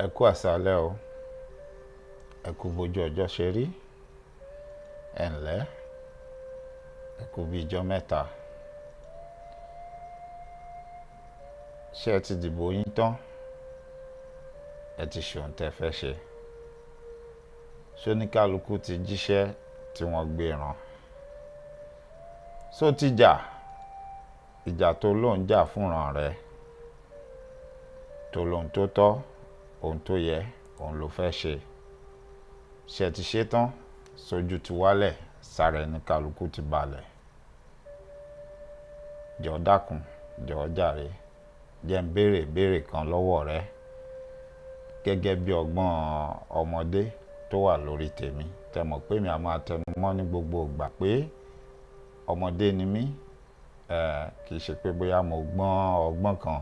Ẹ kú àṣálẹ́ o. Ẹ kú bójú ọjọ́ ṣe rí. Ẹ ǹlẹ́. Ẹ kú bí ijọ́ mẹ́ta. Ṣé ẹ ti dìbò yín tán? Ẹ ti ṣe ohun tẹ fẹ́ ṣe. Ṣé oníkálukú ti jíṣẹ́ tí wọ́n gbé rán? Ṣó ti jà? Ìjà tó lóun jà fúnran rẹ̀. Tó lóhun tó tọ́, ohun tó yẹ, òun ló fẹ́ ṣe. Ṣé ẹ ti ṣe tán? Sójú ti wálẹ̀, sára ẹni kálukú ti balẹ̀. Jọ̀ọ́ dákun, jọ̀ọ́ jàre. Jẹ́ n béèrè ìbéèrè kan lọ́wọ́ rẹ gẹ́gẹ́ bí ọgbọ́n ọmọdé tó wà lórí tèmi. Tẹ mọ̀ pé mi a máa tẹnu mọ́ ní gbogbo ìgbà pé ọmọdé ni mí, kì í ṣe pé bóyá mo gbọ́n ọgbọ́n kan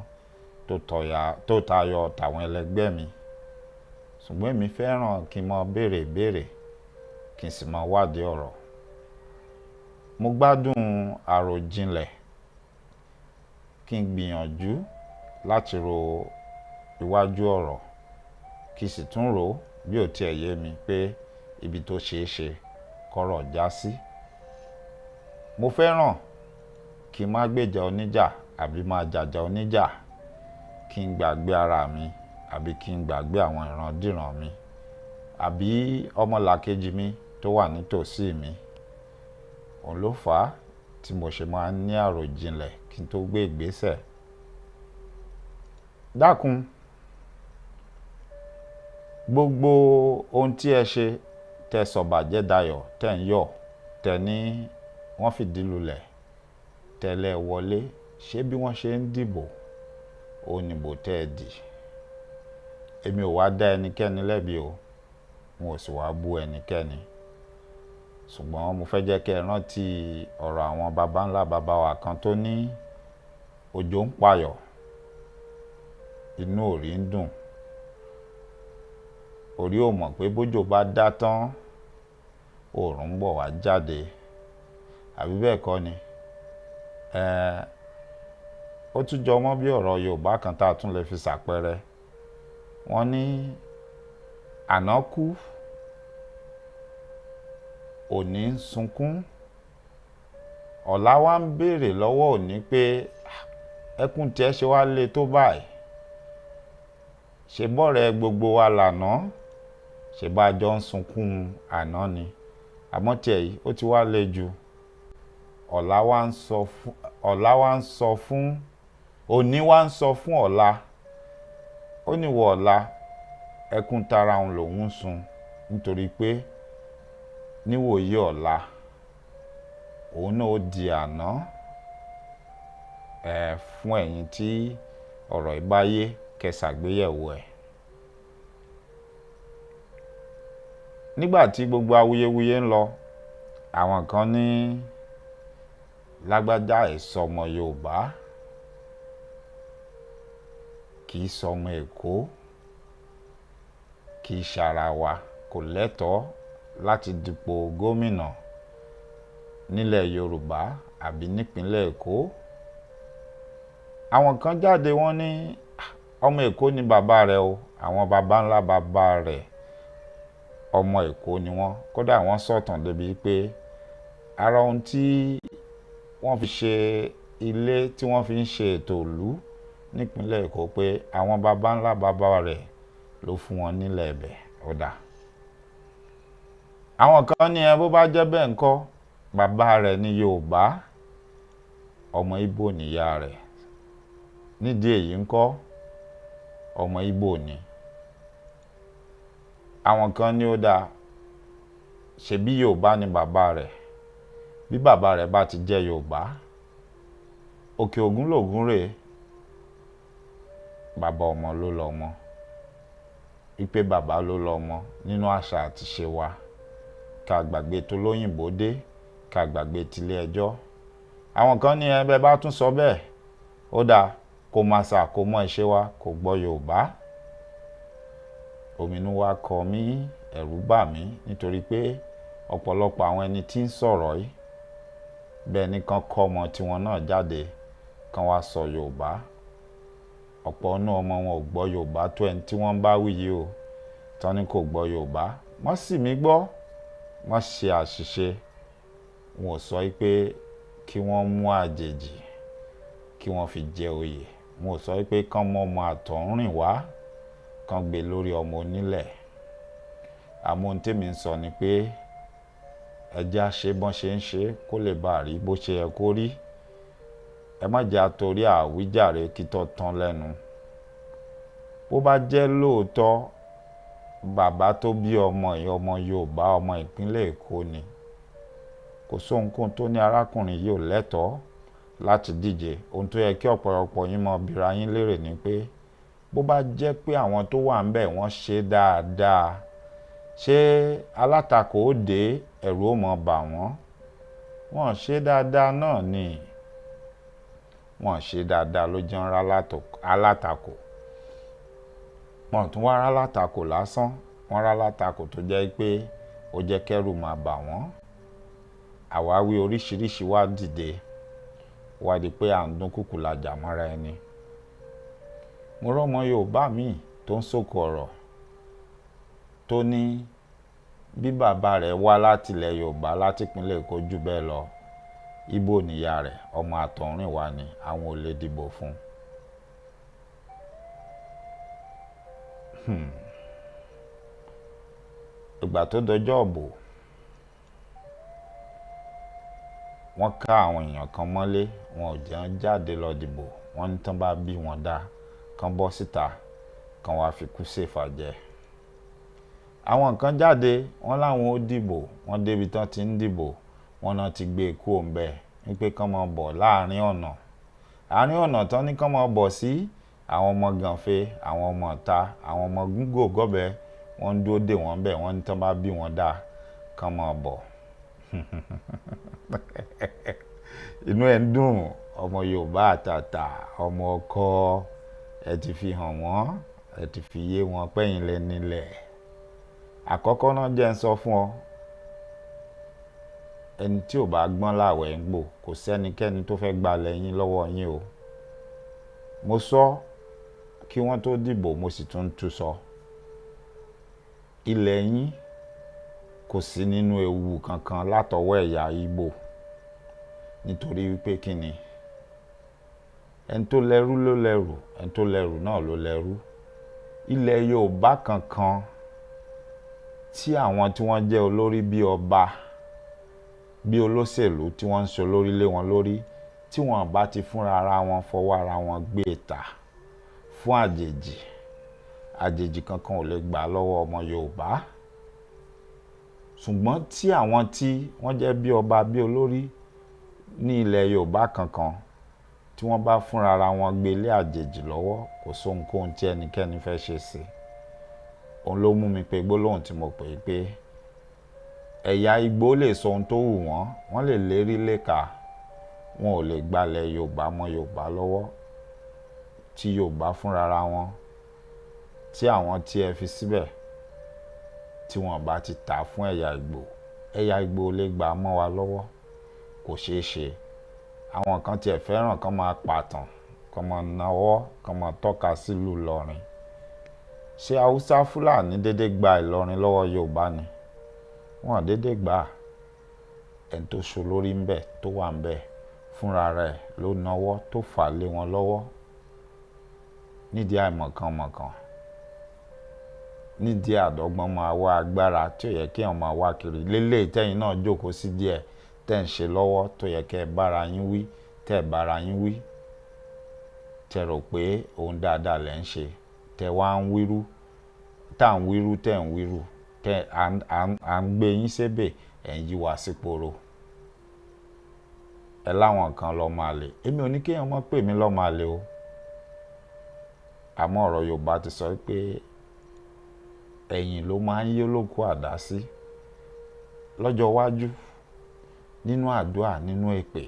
tó tayọ tàwọn ẹlẹgbẹ́ mi. Ṣùgbọ́n èmi fẹ́ràn kí n máa béèrè ìbéèrè, kí n sì máa wádìí ọ̀rọ̀. Mo gbádùn àròjinlẹ̀, kí n gbìyànjú láti ro iwájú ọ̀rọ̀, kí sì tún rò bí ò tí ẹ yé mi pé ibi tó ṣe é ṣe kọ́rọ̀ já sí. Mo fẹ́ràn kí n má gbèjà oníjà àbí máa jàjà oníjà, kí n gbàgbé ara mi àbí kí n gbàgbé àwọn ìrandíran mi àbí ọmọlàkejì mi tó wà nítòsí mi. Òun ló fà á tí mo ṣe máa ń ní àròjinlẹ̀ kí n tó gbé ìgbésẹ̀. Dákun, gbogbo ohun tí ẹ ṣe, tẹ sọ̀bàjẹ́ dayọ̀, tẹ ń yọ̀, tẹ ní wọ́n fìdí lulẹ̀, tẹ́lẹ̀ wọlé, ṣé bí wọ́n ṣe ń dìbò, òun nìbò tẹ́ ẹ dì. Èmi ò wá dá ẹnikẹ́ni lẹ́bi o, n ò sì wá bú ẹnikẹ́ni. Ṣùgbọ́n mo fẹ́ jẹ́ kí ẹ rántí ọ̀rọ̀ àwọn baba ńlá baba wa kan tó ní òjò ń payọ̀, inú òrì ń dùn. Orí ò mọ̀ pé bójò bá dá tán, oòrùn ń bọ̀ wá jáde. Àbí bẹ́ẹ̀ kọ́ ni? Ó tún jọ mọ́ bí ọ̀rọ̀ Yorùbá kan tá a tún lè fi ṣàpẹẹrẹ. Wọ́n ní àná kú, òní ń sunkún. Ọ̀la wá ń béèrè lọ́wọ́ òní pé ẹkún tí ẹ ṣe wá le tó báyìí. Ṣé bọ́rẹ̀ gbogbo wa làná? Ṣé bá jọ ń sunkún àná ni? Àmọ́ tí èyí ó ti wá le jù. Ọ̀la wá ń sọ fún, ọ̀la wá ń sọ fún, òní wá ń sọ fún ọ̀la. Ó ní ìwọ ọ̀la, ẹkún tara òun lòún ń sun nítorí pé níwòyí ọ̀la, òun náà ó di àná. Fún ẹ̀yin tí ọ̀rọ̀ yìí bá yé, kẹ́ ṣàgbéyẹ̀wò ẹ̀. Nígbà tí gbogbo awuyewuye ń lọ, àwọn kan ní lágbájá ẹ̀ sọmọ Yorùbá, kì í sọmọ Èkó, kì í ṣara wa, kò lẹ́tọ̀ọ́ láti dipò gómìnà nílẹ̀ Yorùbá àbí nípínlẹ̀ Èkó. Àwọn kan jáde wọ́n ní ọmọ Èkó ni bàbá rẹ̀ o, àwọn baba ńlá bàbá rẹ̀ ọmọ Èkó ni wọ́n. Kódà wọ́n sọ̀tàn débi pé ara ohun tí wọ́n fi ṣe ilé tí wọ́n fi ń ṣe ètò ìlú nípínlẹ̀ Èkó pé àwọn baba ńlá bàbá rẹ̀ ló fún wọn nílẹ̀ ibẹ̀. Ó dà. Àwọn kan ní ẹ bó bá jẹ́ bẹ́ẹ̀ ńkọ́, bàbá rẹ̀ ní Yorùbá, ọmọ Íbò nìyá rẹ̀. Nídìí èyí ńkọ́, ọmọ Íbò ni. Àwọn kan ní ó dà, ṣebí Yorùbá ni bàbá rẹ̀. Bí bàbá rẹ̀ bá ti jẹ́ Yorùbá, òkè ògún lògún rè, bàbá ọmọ ló lọmọ. Wípé bàbá ló lọmọ nínú àṣà àti ìṣe wa. Ká gbàgbé tó lóyìnbó dé, ká gbàgbé tilé ẹjọ́. Àwọn kan ní ẹ bẹ́ bá tún sọ bẹ́ẹ̀, ó dà, kò mọ àṣà, kò mọ ìṣe wa, kò gbọ́ Yorùbá. Òmìnú wa kọ mí, ẹ̀rù bà mí nítorí pé ọ̀pọ̀lọpọ̀ àwọn ẹni tí ń sọ̀rọ̀ yìí, bẹ́ẹ̀ ni kan kọ́ ọmọ tiwọn náà jáde, kan wá sọ Yorùbá. Ọ̀pọ̀ ọ̀nà ọmọ wọn ò gbọ́ Yorùbá tó ẹni tí wọ́n bá wí yìí o, tán ni kò gbọ́ Yorùbá. Wọ́n sì mí gbọ́, wọ́n ṣe àṣìṣe. Wọn ò sọ pé kí wọ́n mú àjèjì kí wọ́n fi jẹ oyè. Wọn ò sọ pé kán mọ́ ọmọ àtọ̀húnrìn wá kán gbé lórí ọmọ onílẹ̀. Àmọ́ ohun tèmi ń sọ ni pé ẹ jẹ́ á ṣe bọ́n ṣe ń ṣe kó lè bá rí bó ṣe yẹ kó rí. Ẹ má jẹ́ àtorí àwíjàre kí tó tán lẹ́nu. Bó bá jẹ́ lóòótọ́ bàbá tó bí ọmọ yìí, ọmọ Yorùbá, ọmọ ìpínlẹ̀ Èkó ni, kò sóhunkóhun tó ní arákùnrin yìí ò lẹ́tọ̀ọ́ láti díje. Ohun tó yẹ kí ọ̀pọ̀lọpọ̀ yín mọ bíra yín lérè ni pé bó bá jẹ́ pé àwọn tó wà ń bẹ̀ wọ́n ṣe dáadáa, ṣé alátakò ó dé ẹ̀rù ó mọ bà wọ́n? Wọ́n ṣe dáadáa náà ni. Wọ́n ṣe dáadáa ló jẹ́ ń rá alátakò. Wọ́n tún wá rá alátakò lásán, wọ́n rá alátakò tó jẹ́ pé ó jẹ́ kẹ́rù máa bà wọ́n. Àwáwí oríṣiríṣi wá dìde, wá di pé à ń dún kùkù lajà mọ́ra ẹni. Mo rọ́mọ Yorùbá mi tó ń sòkò ọ̀rọ̀ tó ní bí bàbá rẹ̀ wá láti ilẹ̀ Yorùbá láti ìpínlẹ̀ Èkó jù bẹ́ẹ̀ lọ, Ìgbò nìyá rẹ̀, ọmọ àtọ̀húnrìnwá ni, àwọn ò lè dìbò fún un. Ìgbà tó dọjọ́ ìbò, wọ́n ká àwọn èèyàn kan mọ́lé, wọn ò jẹ́ wọ́n jáde lọ dìbò. Wọ́n ní tán bá bí wọn dá, kán bọ́ síta, kán wá fi kú ṣèfà jẹ. Àwọn kan jáde, wọ́n láwọn ó dìbò, wọ́n débi tán ti ń dìbò, wọ́n náà ti gbé e kúrò ńbẹ̀ wípé kán máa bọ̀ láàrin ọ̀nà. Àárín ọ̀nà tán ní kán máa bọ̀ sí, àwọn ọmọ gànfè, àwọn ọmọ ìta, àwọn ọmọ gúngò gọ́bẹ, wọ́n ń dúró dè wọ́n ńbẹ̀, wọ́n ní tán bá bí wọn dá, kán máa bọ̀. Inú ẹ̀ ń dùn, ọmọ Yorùbá àtàtà, ọmọ ọkọ, ẹ ti fi hàn wọ́n, ẹ ti fi yé wọn pẹ́yìn lẹ nílẹ̀. Àkọ́kọ́ náà jẹ́ ń sọ fún ọ, ẹni tí ò bá gbọ́n láwẹ̀ ń gbò, kò sẹ́nikẹ́ni tó fẹ́ gbalẹ̀ yín lọ́wọ́ yín o. Mo sọ kí wọ́n tó dìbò, mo sì tún tún sọ. Ilẹ̀ yín kò sí nínú ewu kankan látọwọ́ ẹ̀yà Ìgbò. Nítorí wípé kí ni? Ẹni tó lẹ́rú ló lẹ́rù, ẹni tó lẹ́rù náà ló lẹ́rú. Ilẹ̀ Yorùbá kankan tí àwọn tí wọ́n jẹ́ olórí bí ọba, bí olóṣèlú tí wọ́n ń ṣe olórí lé wọn lórí, tí wọ́n bá ti fúnra ara wọn fọwọ́ ara wọn gbé ta fún àjèjì, àjèjì kankan ò lè gbà lọ́wọ́ ọmọ Yorùbá. Ṣùgbọ́n tí àwọn tí wọ́n jẹ́ bí ọba, bí olórí ní ilẹ̀ Yorùbá kankan tí wọ́n bá fúnra ara wọn gbé lé àjèjì lọ́wọ́, kò sóhunkóhun tí ẹnikẹ́ni fẹ́ ṣe sí i. Òun ló mú mi pé gbólóhùn tí mo pè é pé ẹ̀yà Ìgbò lè sọ ohun tó wù wọ́n, wọ́n lè lérí léka, wọn ò lè gbalẹ̀ Yorùbá mọ́ Yorùbá lọ́wọ́. Tí Yorùbá fúnra ara wọn, tí àwọn tí ẹ fi síbẹ̀, tí wọ́n bá ti tà fún ẹ̀yà Ìgbò, ẹ̀yà Ìgbò lè gbà mọ́ wa lọ́wọ́, kò ṣeé ṣe. Àwọn kan tí ẹ fẹ́ràn kán máa pàtàn, kán máa nawọ́, kán máa tọ́ka sílùú Ìlọrin. Ṣé Haúsá Fúlàní dédé gba Ìlọrin lọ́wọ́ Yorùbá ni? Wọn ò dédé gbà. Ẹni tó ṣe olórí ń bẹ̀, tó wà ń bẹ̀, fúnra rẹ̀ ló nawọ́ tó fà lé wọn lọ́wọ́. Nídìí àìmọ̀kan mọ̀kan, nídìí àdọ́gbọ́n máa wá agbára tí ò yẹ kí èèyàn máa wá kiri. Lélẹ̀ tẹ́yìn náà jókòó sí díẹ̀ tẹ́ ń ṣe lọ́wọ́ tó yẹ kí ẹ bára yín wí, tẹ́ ẹ bára yín wí. Tẹ rò pé ohun dáadáa lẹ̀ ń ṣe, tẹ wá ń wíru, tá ń wíru, tẹ́ ń wíru, tẹ́ à ń gbé yín sébè, ẹ̀ ń yí wa síporo. Ẹ láwọn kan lọ́ máa lè. Èmi ò ní kí èèyàn má pè mí lọ́ máa lè o. Àmọ́ ọ̀rọ̀ Yorùbá ti sọ pé ẹ̀yìn ló máa ń yé olókùú àdá sí. Lọ́jọ́ iwájú, nínú àdúrà, nínú èpè,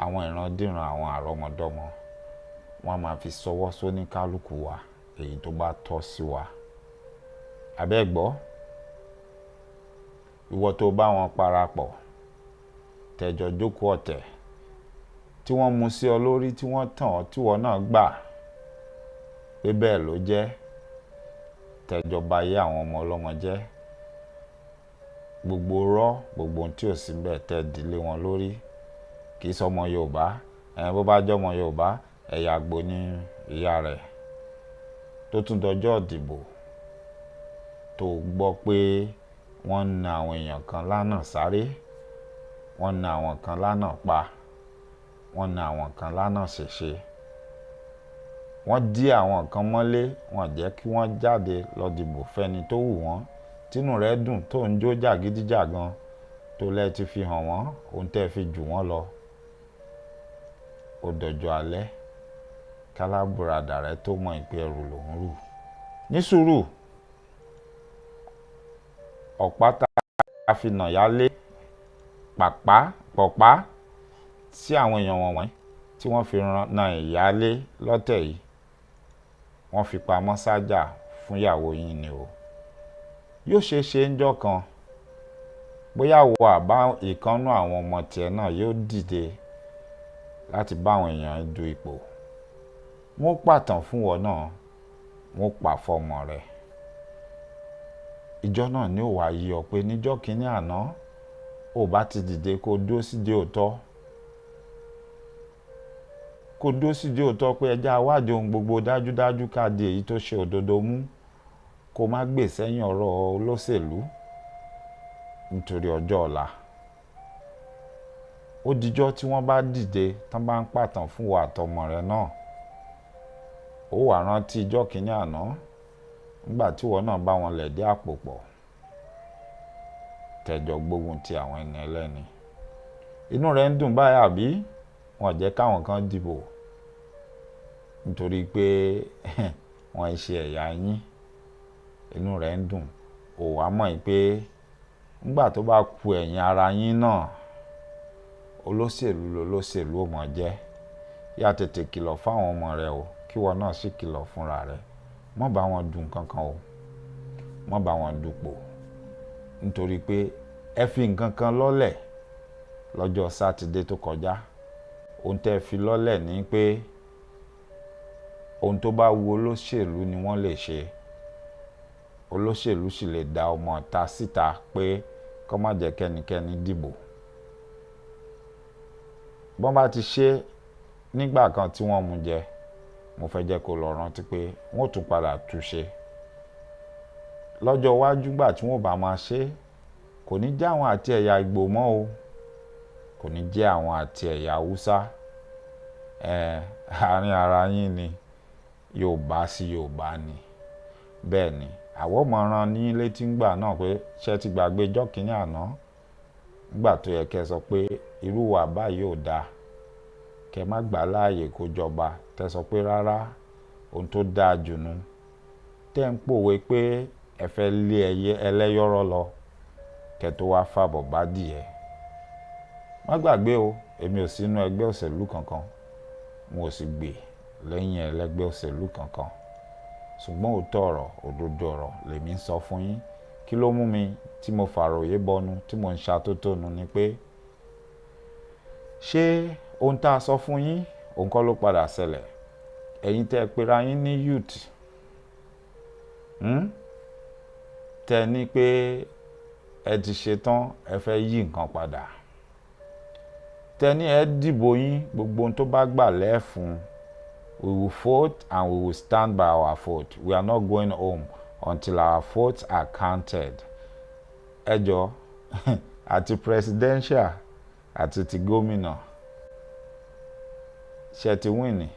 àwọn ìrandíran, àwọn àrọ́mọdọ́mọ, wọ́n á máa fi sọwọ́ sóníkálùkù wa èyí tó bá tọ́ sí wa. Àbẹ́ gbọ́, ìwọ tó bá wọn parapọ̀, tẹ̀jọ jókòó ọ̀tẹ̀, tí wọ́n mú sí ọ lórí, tí wọ́n tàn ọ́, tí ìwọ náà gbà. Pé bẹ́ẹ̀ ló jẹ́ tẹjọba ayé àwọn ọmọ ọlọ́mọ jẹ́. Gbogbo rọ́, gbogbo ohun tí ò sí bẹ́ẹ̀ tẹ́ dílé wọn lórí. Kì í sọmọ Yorùbá. Ẹ̀ bó bá jọmọ Yorùbá, ẹ̀yà àgbò ni ìyá rẹ̀. Tó tún dọjọ́ ìdìbò tó gbọ́ pé wọ́n ń na àwọn èèyàn kan lánàá sáré, wọ́n ń na àwọn kan lánàá pa, wọ́n ń na àwọn kan lánàá ṣèṣe. Wọ́n dí àwọn kan mọ́lé, wọ́n jẹ́ kí wọ́n jáde lọ dìbò fẹ́ni tó wù wọ́n. Tínú rẹ̀ dùn tó ń jó jàgídíjàgan tó lẹ́ ti fi hàn wọ́n ohun tẹ́ fi jù wọ́n lọ. Ó dọjọ́ alẹ́ kálábùradà rẹ tó mọ ìpè ẹrù lòún rù. Ní sùúrù, ọ̀pá tá a fi nà yálé pàpá pọ̀pá tí àwọn èèyàn wọ̀nyí tí wọ́n fi na ìyálé lọ́tẹ̀ yìí, wọ́n fi pamọ́ sájà fún ìyàwó yín ni o. Yóò ṣe é ṣe ńjọ́ kan, bóyá wo àbá ìkànnú àwọn ọmọ tiẹ̀ náà yóò dìde láti bá àwọn èèyàn du ipò. Wọ́n pàtàn fún wọn náà, wọ́n pa fọ́mọ rẹ̀. Ìjọ náà ni ó wá yí ọ pé níjọ́ kínní àná, ò bá ti dìde kó dúró sídìí òótọ́. Kó dúró sídìí òótọ́ pé ẹjẹ́ awádìí ohun gbogbo dájúdájú ká di èyí tó ṣe òdodo mú. Kó má gbè sẹ́yìn ọ̀rọ̀ olóṣèlú nítorí ọjọ́ ọ̀la. Ó dijọ́ tí wọ́n bá dìde tán bá ń pàtàn fún wa àtọmọ rẹ náà. Ó wá rántí ìjọ́ kínní àná nígbà tí ìwọ náà bá wọn lẹ̀dí àpò pọ̀. Tẹ̀jọ gbógun ti àwọn ẹni ẹlẹ́ni. Inú rẹ ń dùn báyìí àbí? Wọn jẹ́ káwọn kan dìbò nítorí pé wọ́n ṣe ẹ̀yà yín. Inú rẹ ń dùn. Ò wá mọ̀ pé nígbà tó bá ku ẹ̀yìn ara yín náà, olóṣèlú lolóṣèlú ò mọ̀ jẹ́. Yá tètè kìlọ̀ fún àwọn ọmọ rẹ o, kí ìwọ náà sì kìlọ̀ fúnra rẹ. Má bá wọn du nǹkan kan o. Má bá wọn dupò. Nítorí pé ẹ fi nǹkan kan lọ́lẹ̀ lọ́jọ́ Sátidé tó kọjá. Ohun tẹ́ fi lọ́lẹ̀ ni pé ohun tó bá wu olóṣèlú ni wọ́n lè ṣe. Olóṣèlú sì lè da ọmọ ta síta pé kó má jẹ́ kẹ́nikẹ́ni dìbò. Bọ́n bá ti ṣe nígbà kan tí wọ́n mú jẹ, mo fẹ́ jẹ́ kó lọ rántí pé wọ́n ó tún padà tú ṣe. Lọ́jọ́ iwájú gbà tí wọ́n ò bá máa ṣe, kò ní jẹ́ àwọn àti ẹ̀yà Ìgbò mọ́ o. Kò ní jẹ́ àwọn àti ẹ̀yà Haúsá. Ẹ̀, àárín ara yín ni. Yorùbá sí Yorùbá ni. Bẹ́ẹ̀ ni, àwa ó mọ̀ rán ní létí ńgbà náà pé ṣé ẹ ti gbàgbé ìjọ́ kínní àná nígbà tó yẹ kí ẹ sọ pé irú ìwà báyìí ò dáa. Kẹ má gbà láàyè kó jọba. Tẹ sọ pé rárá, ohun tó dáa jù nu. Tẹ́ ń pòwe pé ẹ fẹ́ lé ẹyẹ ẹlẹ́yọ̀rọ̀ lọ kẹ tó wá fàbọ̀ bá dìẹ. Má gbàgbé o, èmi ò sí nínú ẹgbẹ́ òṣèlú kankan. N ò sì gbè lẹ́yìn ẹlẹ́gbẹ́ òṣèlú kankan. Ṣùgbọ́n òótọ́ ọ̀rọ̀, òdodo ọ̀rọ̀ lèmi ń sọ fún yín. Kí ló mú mi tí mo fàròyé bọnu tí mò ń ṣatótónu ni pé ṣé ohun tá a sọ fún yín, òun kọ́ ló padà ṣẹlẹ̀. Ẹ̀yin tẹ́ pera yín ní youth, Tẹ ní pé ẹ ti ṣetán, ẹ fẹ́ yí nǹkan padà. Tẹ ní ẹ dìbò yín, gbogbo ohun tó bá gbà lẹ́fun. We will vote and we will stand by our vote. We are not going home until our votes are counted. Ẹ jọ, àti presidential àti ti gómìnà, ṣé ti win ni?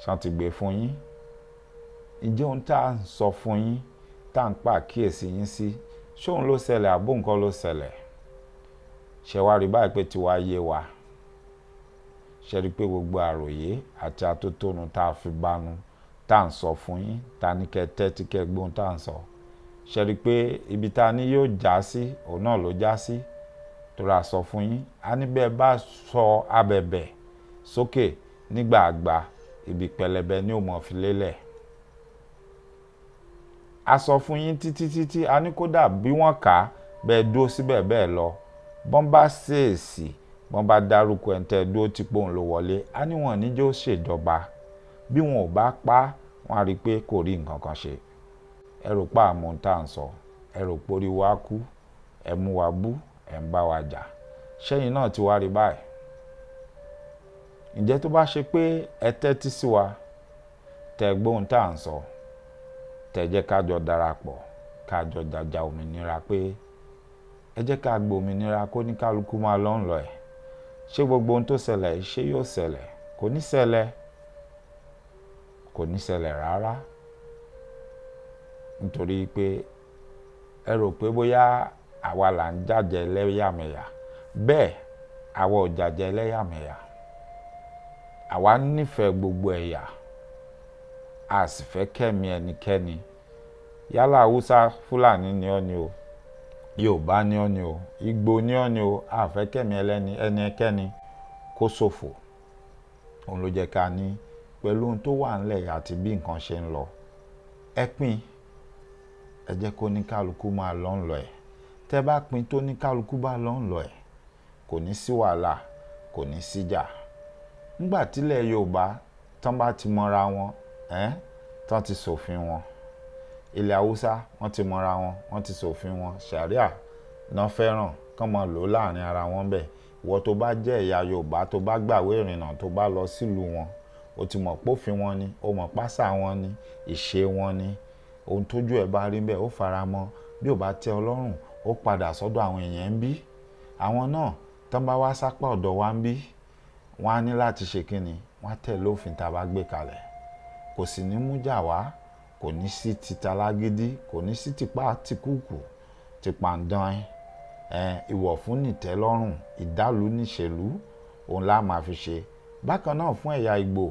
Ṣé wọ́n ti gbé fún yín? Ǹjẹ́ ohun tá à ń sọ fún yín, tá à ń pa àkíyèsí yín sí, ṣé òun ló ṣẹlẹ̀ àbó nǹkan ló ṣẹlẹ̀? Ṣé wá rí báyìí pé tiwa yé wa? Ṣé rí pé gbogbo àròyé àti atótónu tá a fi bánu, tá à ń sọ fún yín, tá ní kẹ́ tẹ́tí kẹ́ gbóhun tá à ń sọ. Ṣé rí pé ibi tá a ní yóò já sí, òun náà ló já sí. Torí a sọ fún yín, a ní bẹ́ẹ̀ bá sọ abẹ̀bẹ̀ sókè nígbà àgbà, ibi pẹlẹbẹ ni ó mọ̀ fi lélẹ̀. A sọ fún yín títí títí, a ní kó dà bí wọ́n kà á, bẹ́ẹ̀ dúró síbẹ̀ bẹ́ẹ̀ lọ. Bọ́n bá ṣèèsì, bọ́n bá dárúkọ ẹni tẹ́ dúró tí pé òun ló wọlé, a ní wọn ní jẹ́ ó ṣèjọba. Bí wọn ò bá pa, Wọ́n á rí i pé kò rí nǹkan kan ṣe. Ẹ rò pa àmọ́ ohun tá à ń sọ, ẹ rò pé orí wa kú, ẹ mú wa bú, ẹ ń bá wa jà. Ṣẹ́yìn náà ti wá rí báyìí. Ǹjẹ́ tó bá ṣe pé ẹ tẹ́tí sí wa, tẹ gbóhun tá à ń sọ, tẹ jẹ́ ká jọ darapọ̀, ká jọ jàjà òmìnira pé ẹ jẹ́ ká gba òmìnira kó ní kálukú máa lọ́ ń lọ ẹ̀. Ṣé gbogbo ohun tó ṣẹlẹ̀ yìí ṣé yóò ṣẹlẹ̀? Kò ní ṣẹlẹ̀. Kò ní ṣẹlẹ̀ rárá. Nítorí pé ẹ rò pé bóyá àwa là ń jàjẹ́ ẹlẹ́yàmẹ̀yà. Bẹ́ẹ̀ àwa ò jàjẹ́ ẹlẹ́yàmẹ̀yà. Àwa nífẹ̀ẹ́ gbogbo ẹ̀yà. A sì fẹ́ kẹ́mi ẹnikẹ́ni. Yálà Haúsá Fúlàní ni ọ́ ni o, Yorùbá ni ọ́ ni o, Ìgbò ni ọ́ ni o, a fẹ́ kẹ́mi ẹlẹ́ni ẹnikẹ́ni kó ṣòfò. Òun ló jẹ́ ká ní pẹ̀lú ohun tó wà nílẹ̀ àti bí nǹkan ṣe ń lọ. Ẹ pín, ẹ jẹ́ kó ní kálukú máa lọ́ ń lọ ẹ̀. Tẹ bá pín tó ní kálukú bá lọ́ ń lọ ẹ̀, kò ní sí wàhálà, kò ní síjà. Nígbà tílẹ̀ Yorùbá tán bá ti mọra wọn, tán ti ṣòfin wọn. Ilẹ̀ Haúsá wọ́n ti mọra wọn, wọ́n ti ṣòfin wọn. Ṣàríà náà fẹ́ràn kán máa lò láàrin ara wọn bẹ́ẹ̀. Ìwọ tó bá jẹ́ ẹ̀yà Yorùbá tó bá gbàwé ìrìnnà tó bá lọ sílùú wọn, o ti mọ̀ pófin wọn ni, o mọ̀ pásà wọn ni, ìṣe wọn ni. Ohun tójú ẹ bá rí bẹ́ẹ̀ ó fara mọ́. Bí ó bá tẹ́ ọ lọ́rùn, ó padà sọ́dọ̀ àwọn èèyàn ń bí. Àwọn náà tán bá wá sápá ọ̀dọ̀ wa ń bí, wọ́n á ní láti ṣe kíni, wọ́n á tẹ̀lé òfin tá a bá gbé kalẹ̀. Kò sì ní mú jà wá, kò ní sí títa lágídí, kò ní sí tipá tìkúùkù, tìpàǹdán, ìwọ̀ fún nìtẹ́lọ́rùn, ìdálù níṣèlú, òun la máa fi ṣe. Bákan náà fún ẹ̀yà Ìgbò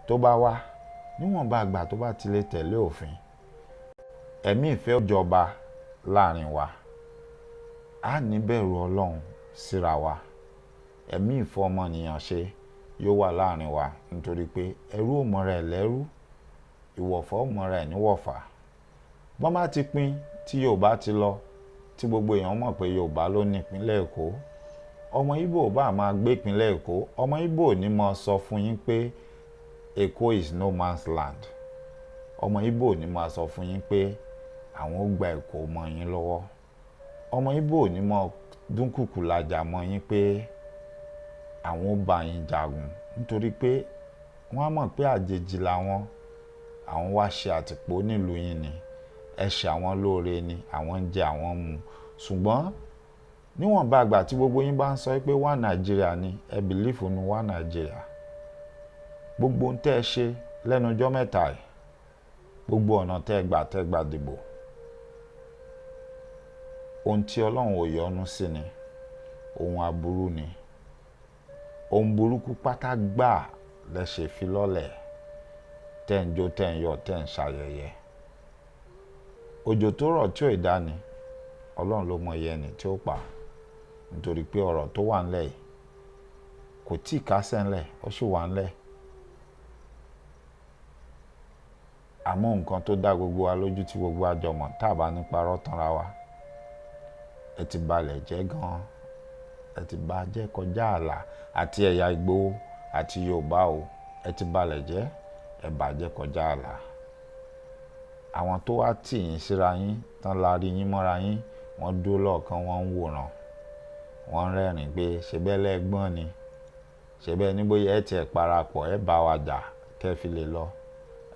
tó bá wá, níwọ̀nba àgbà tó bá ti lè tẹ̀lé òfin, ẹ̀mí ìfẹ́ ó jọba láàrin wa. A ní bẹ̀rù Ọlọ́run síra wa. Ẹ̀mí ìfẹ́ ọmọnìyàn ṣe yóò wà láàrin wa nítorí pé ẹrú ò mọra ẹ̀ lẹ́rú, ìwọ̀fà ò mọra ẹ̀ níwọ̀fà. Bọ́n bá ti pín tí Yorùbá ti lọ, tí gbogbo èèyàn mọ̀ pé Yorùbá ló ní ìpínlẹ̀ Èkó. Ọmọ Ìgbò bá máa gbé ìpínlẹ̀ Èkó, ọmọ Ìgbò ní máa sọ fún yín pé Èkó is no man's land. Ọmọ Ìgbò ní máa sọ fún yín pé àwọn ó gba Èkó mọ́ yín lọ́wọ́. Ọmọ Ìgbò ní máa dúnkùkù lajà mọ́ yín pé àwọn ó bá yín jagun nítorí pé wọ́n á mọ̀ pé àjèjì làwọn, àwọn wá ṣe àtìpó nílùú yín ni. Ẹ ṣe àwọn lóore ni, àwọn ń jẹ àwọn ń mu. Ṣùgbọ́n níwọ̀nba àgbà tí gbogbo yín bá ń sọ pé wá Nàìjíríà ni, ẹ believe nínú wá Nàìjíríà. Gbogbo ohun tẹ́ ẹ ṣe lẹ́nu ọjọ́ mẹ́ta yìí, gbogbo ọ̀nà tẹ́ ẹ gbà dìbò, ohun tí Ọlọ́run ò yọ́nú sí ni, ohun aburú ni. Ohun burúkú pátá gbà lẹ ṣe fi lọ́lẹ̀, tẹ́ ń jó, tẹ́ ń yọ̀, tẹ́ ń ṣayẹyẹ. Òjò tó rọ̀ tí ò dá ni, Ọlọ́run ló mọ iye ẹni tí ó pa. Nítorí pé ọ̀rọ̀ tó wà nílẹ̀ yìí kò tí ì kásẹ̀ ńlẹ̀, ó sì wà ńlẹ̀. Àmọ́ nǹkan tó dá gbogbo wa lójú tí gbogbo wa jọ mọ̀ tá a bá ní parọ́ tanra wa. Ẹ ti balẹ̀ jẹ́ gan-an, ẹ ti bà jẹ́ kọjá ààlà àti ẹ̀yà Ìgbò àti Yorùbá o, ẹ ti balẹ̀ jẹ́, ẹ bà jẹ́ kọjá ààlà. Àwọn tó wá tì yín síra yín, tán lárí yín mọ́ra yín, wọ́n dúró lọ́ọ̀kan, wọ́n ń wòran. Wọ́n ń rẹ́rìn-ín pé ṣe bẹ́ẹ̀ lẹ́gbọ́n ni, ṣe bẹ́ẹ̀ ní bóyá ẹ ti ẹ̀ parapọ̀, ẹ bá wa jà kí ẹ fi lè lọ.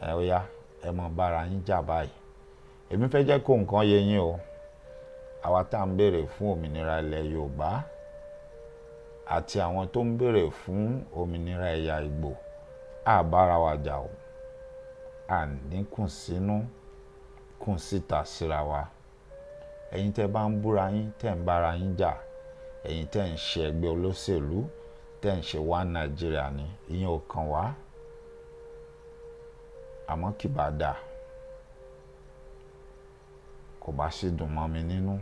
Ẹ ó yá, ẹ mọ̀ bá ara yín jà báyìí. Èmi fẹ́ jẹ́ kó nǹkan yé yín o. Àwa tá ń béèrè fún òmìnira ilẹ̀ Yorùbá àti àwọn tó ń béèrè fún òmìnira ẹ̀yà Ìgbò, a bá ara wa jà o. A ní kùn sínú, kùn síta síra wa. Ẹ̀yin tẹ́ bá ń búra yín, tẹ́ ń bá ara yín jà, ẹ̀yin tẹ́ ń ṣe ẹgbẹ́ olóṣèlú, tẹ́ ń ṣe wá Nàìjíríà ni, ìyẹn ò kan wá. Àmọ́ kì bá dà, kò bá sì dùn mọ́ mi nínú.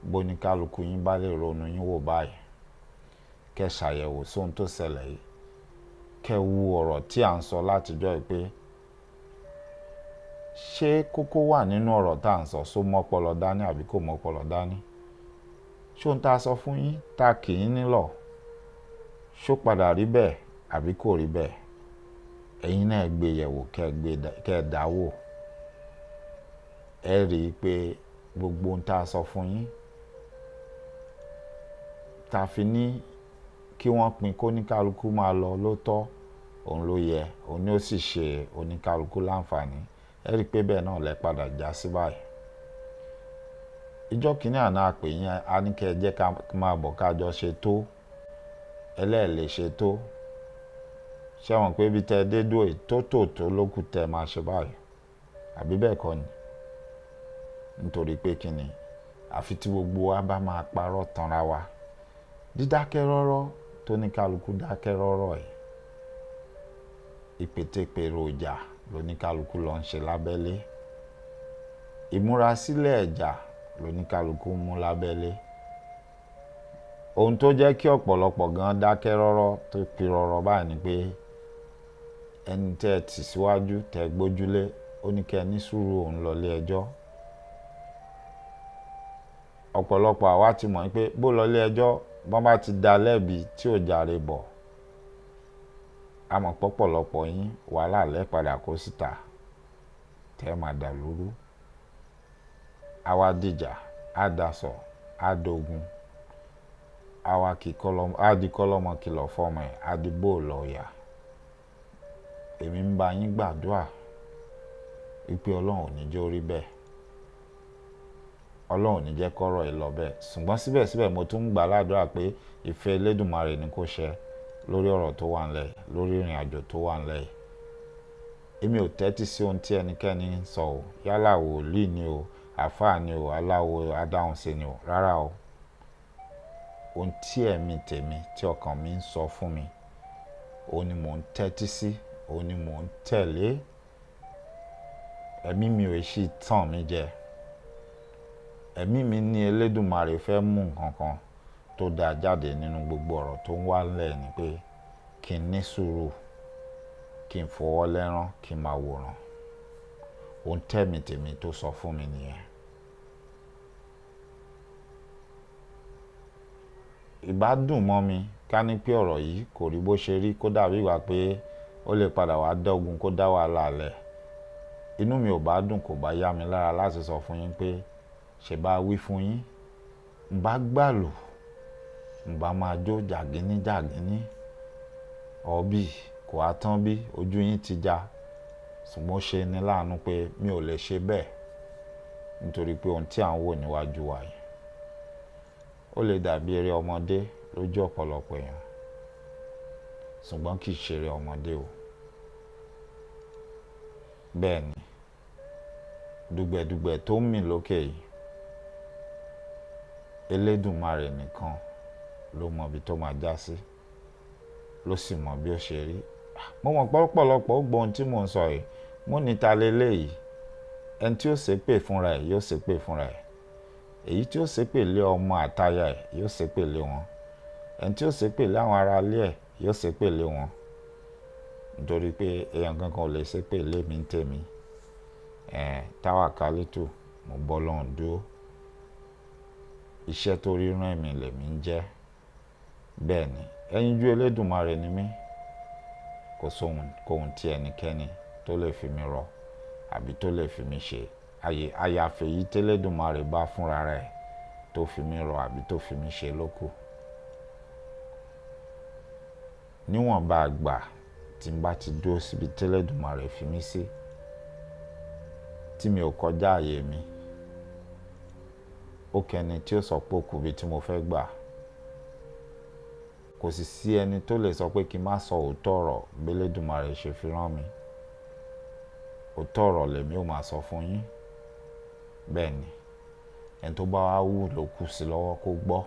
Bó ní kálukú yín bá lè ronú yín wò báyìí, kẹ́ ṣàyẹ̀wò sóhun tó ṣẹlẹ̀ yìí, kẹ́ wo ọ̀rọ̀ tí à ń sọ látijọ́ yìí pé ṣé kókó wà nínú ọ̀rọ̀ tá à ń sọ, ṣó mọ́pọlọ dání àbí kò mọ́pọlọ dání? Ṣé ohun tá a sọ fún yín, tá a kì í nílọ̀, ṣó padà rí bẹ́ẹ̀ àbí kò rí bẹ́ẹ̀? Ẹ̀yin náà gbé yẹ̀wò, kẹ́ ẹ dáwò. Ẹ rí i pé gbogbo ohun tá a sọ fún yín, tá a fi ní kí wọ́n pín kó oníkálukú máa lọ ló tọ́, òun ló yẹ, òun ni ó sì ṣe oníkálukú láǹfààní. Ẹ rí i pé bẹ́ẹ̀ náà lẹ padà já sí báyìí. Ìjọ́ kìíní àná a pè yín, a ní kí ẹ jẹ́ ká máa bọ̀ ká jọ ṣe tó, ẹlẹ́ẹ̀lẹ́ ṣe tó. Ṣé wọn pé ibi tẹ dé dúró yìí, tó tò tó ló kù tẹ máa ṣe báyìí, àbí bẹ́ẹ̀ kọ́ ni? Nítorí pé kí ni? Àfi tí gbogbo wa bá máa parọ́ tanra wa. Dídákẹ́ rọ́rọ́ tó ní kálukú dákẹ́ rọ́rọ́ yìí, ìpètèpèrò ìjà ló ní kálukú lọ ń ṣe lábẹ́lé. Ìmúrasílẹ̀ ìjà ló ní kálukú mú lábẹ́lé. Ohun tó jẹ́ kí ọ̀pọ̀lọpọ̀ gan dákẹ́ rọ́rọ́ tó pi rọ́rọ́ báyìí ni pé ẹni tẹ́ ẹ tì síwájú tẹ́ ẹ gbójúlé, ó ní kí ẹ ní sùúrù òun lọ ilé ẹjọ́. Ọ̀pọ̀lọpọ̀ àwa ti mọ̀ pé bó lọ ilé ẹjọ́, bọ́n bá ti da lẹ́bi tí ò jàre bọ̀, a mọ̀ pọ̀pọ̀lọpọ̀ yín wàhálà lẹ́ padà kó síta tẹ́ ẹ máa dà lóru. Àwa dìjà, á dasọ̀, á dogun, àwa kì í kọ́lọ́mọ, á di kọ́lọ́mọ kìlọ̀ fọ́mọ ẹ̀, á di bó lọ yà. Èmi ń bá yín gbàdúrà wípé Ọlọ́run ò ní jẹ́ ó rí bẹ́ẹ̀. Ọlọ́run ò ní jẹ́ kọ́rọ̀ ẹ lọ bẹ́ẹ̀. Ṣùgbọ́n síbẹ̀síbẹ̀ mo tún ń gbà ládùúrà pé ìfẹ́ Elédùmarè ni kó ṣẹ lórí ọ̀rọ̀ tó wà ńlẹ̀, lórí ìrìn àjò tó wà ńlẹ̀. Èmi ò tẹ́tí sí ohun tí ẹnikẹ́ni ń sọ o. Yálà wòlíì ni o, àfáà ni o, aláwo adáhunṣe ni o. Rárá o. Ohun tí ẹ̀mí tèmi, tí ọkàn mi ń sọ fún mi, òun ni mò ń tẹ́tí sí, òun ni mò ń tẹ̀lé. Ẹ̀mí mi ò sì tàn mí jẹ. Ẹ̀mí mi ní Elédùmarè fẹ́ mú nǹkan kan tó dáa jáde nínú gbogbo ọ̀rọ̀ tó ń wá ńlẹ̀ ni pé kí n ní sùúrù, kí n fọwọ́ lẹ́rán, kí n máa wòran. Ohun tẹ́mi tèmi tó sọ fún mi nìyẹn. Ìbá dùn mọ́ mi ká ní pé ọ̀rọ̀ yìí kò rí bó ṣe rí, kó dàbí ìgbà pé ó lè padà wá dọ́gun kó dá wàhálà lẹ̀. Inú mi ò bá dùn, kò bá yá mi lára láti sọ fún yín pé ṣe bá wí fún yín, ń bá gbàlù, ń bá máa jó jàgínní jàgínní, ọ̀bí kò á tán bí ojú yín ti já. Ṣùgbọ́n ó ṣe ni láàánú pé mi ò lè ṣe bẹ́ẹ̀ nítorí pé ohun tí à ń wò níwájú wa yìí, ó lè dàbí eré ọmọdé lójú ọ̀pọ̀lọpọ̀ èèyàn, ṣùgbọ́n kì í ṣe eré ọmọdé o. Bẹ́ẹ̀ ni, dùgbẹ̀dùgbẹ̀ tó ń mì lókè yìí, Elédùmarè nìkan ló mọ ibi tó máa já sí, ló sì mọ bí ó ṣe rí. Mo mọ̀ pé ọ̀pọ̀lọpọ̀ ó gbọ́ ohun tí mò ń sọ yìí, mo ní ta leléyìí, ẹni tí ó ṣépè fúnra ẹ̀ yóò ṣépè fúnra ẹ̀, èyí tí ó ṣépè lé ọmọ àtaya ẹ̀ yóò ṣépè lé wọn, ẹni tí ó ṣépè lé àwọn ará ilé ẹ̀ yóò ṣépè lé wọn. Nítorí pé èèyàn kankan ò lè ṣépè lé mi ń tèmi. Táwàkálítù, mo bọ́ lọ́hùn dúró. Iṣẹ́ tó rí rán mi lèmi ń jẹ́. Bẹ́ẹ̀ ni, ẹyinjú Elédùmarè ni mí. Kò sóhun kóhun tí ẹnikẹ́ni tó lè fi mí rọ àbí tó lè fi mí ṣe. Àyàfi èyí tí Elédùmarè bá fúnra rẹ̀ tó fi mí rọ àbí tó fi mí ṣe ló kù. Níwọ̀nba àgbà tí ń bá ti dúró síbi tí Elédùmarè fi mí sí, tí mi ò kọjá ààyè mi, ó kẹ́ni tí ó sọ pé ó kù bí tí mo fẹ́ gbà. Kò sì sí ẹni tó lè sọ pé kí n má sọ òótọ́ ọ̀rọ̀ bí Elédùmarè ṣe fi rán mi. Òótọ́ ọ̀rọ̀ lèmi ó máa sọ fún yín. Bẹ́ẹ̀ ni, ẹni tó bá wá wù ló kù sí lọ́wọ́ kó gbọ́,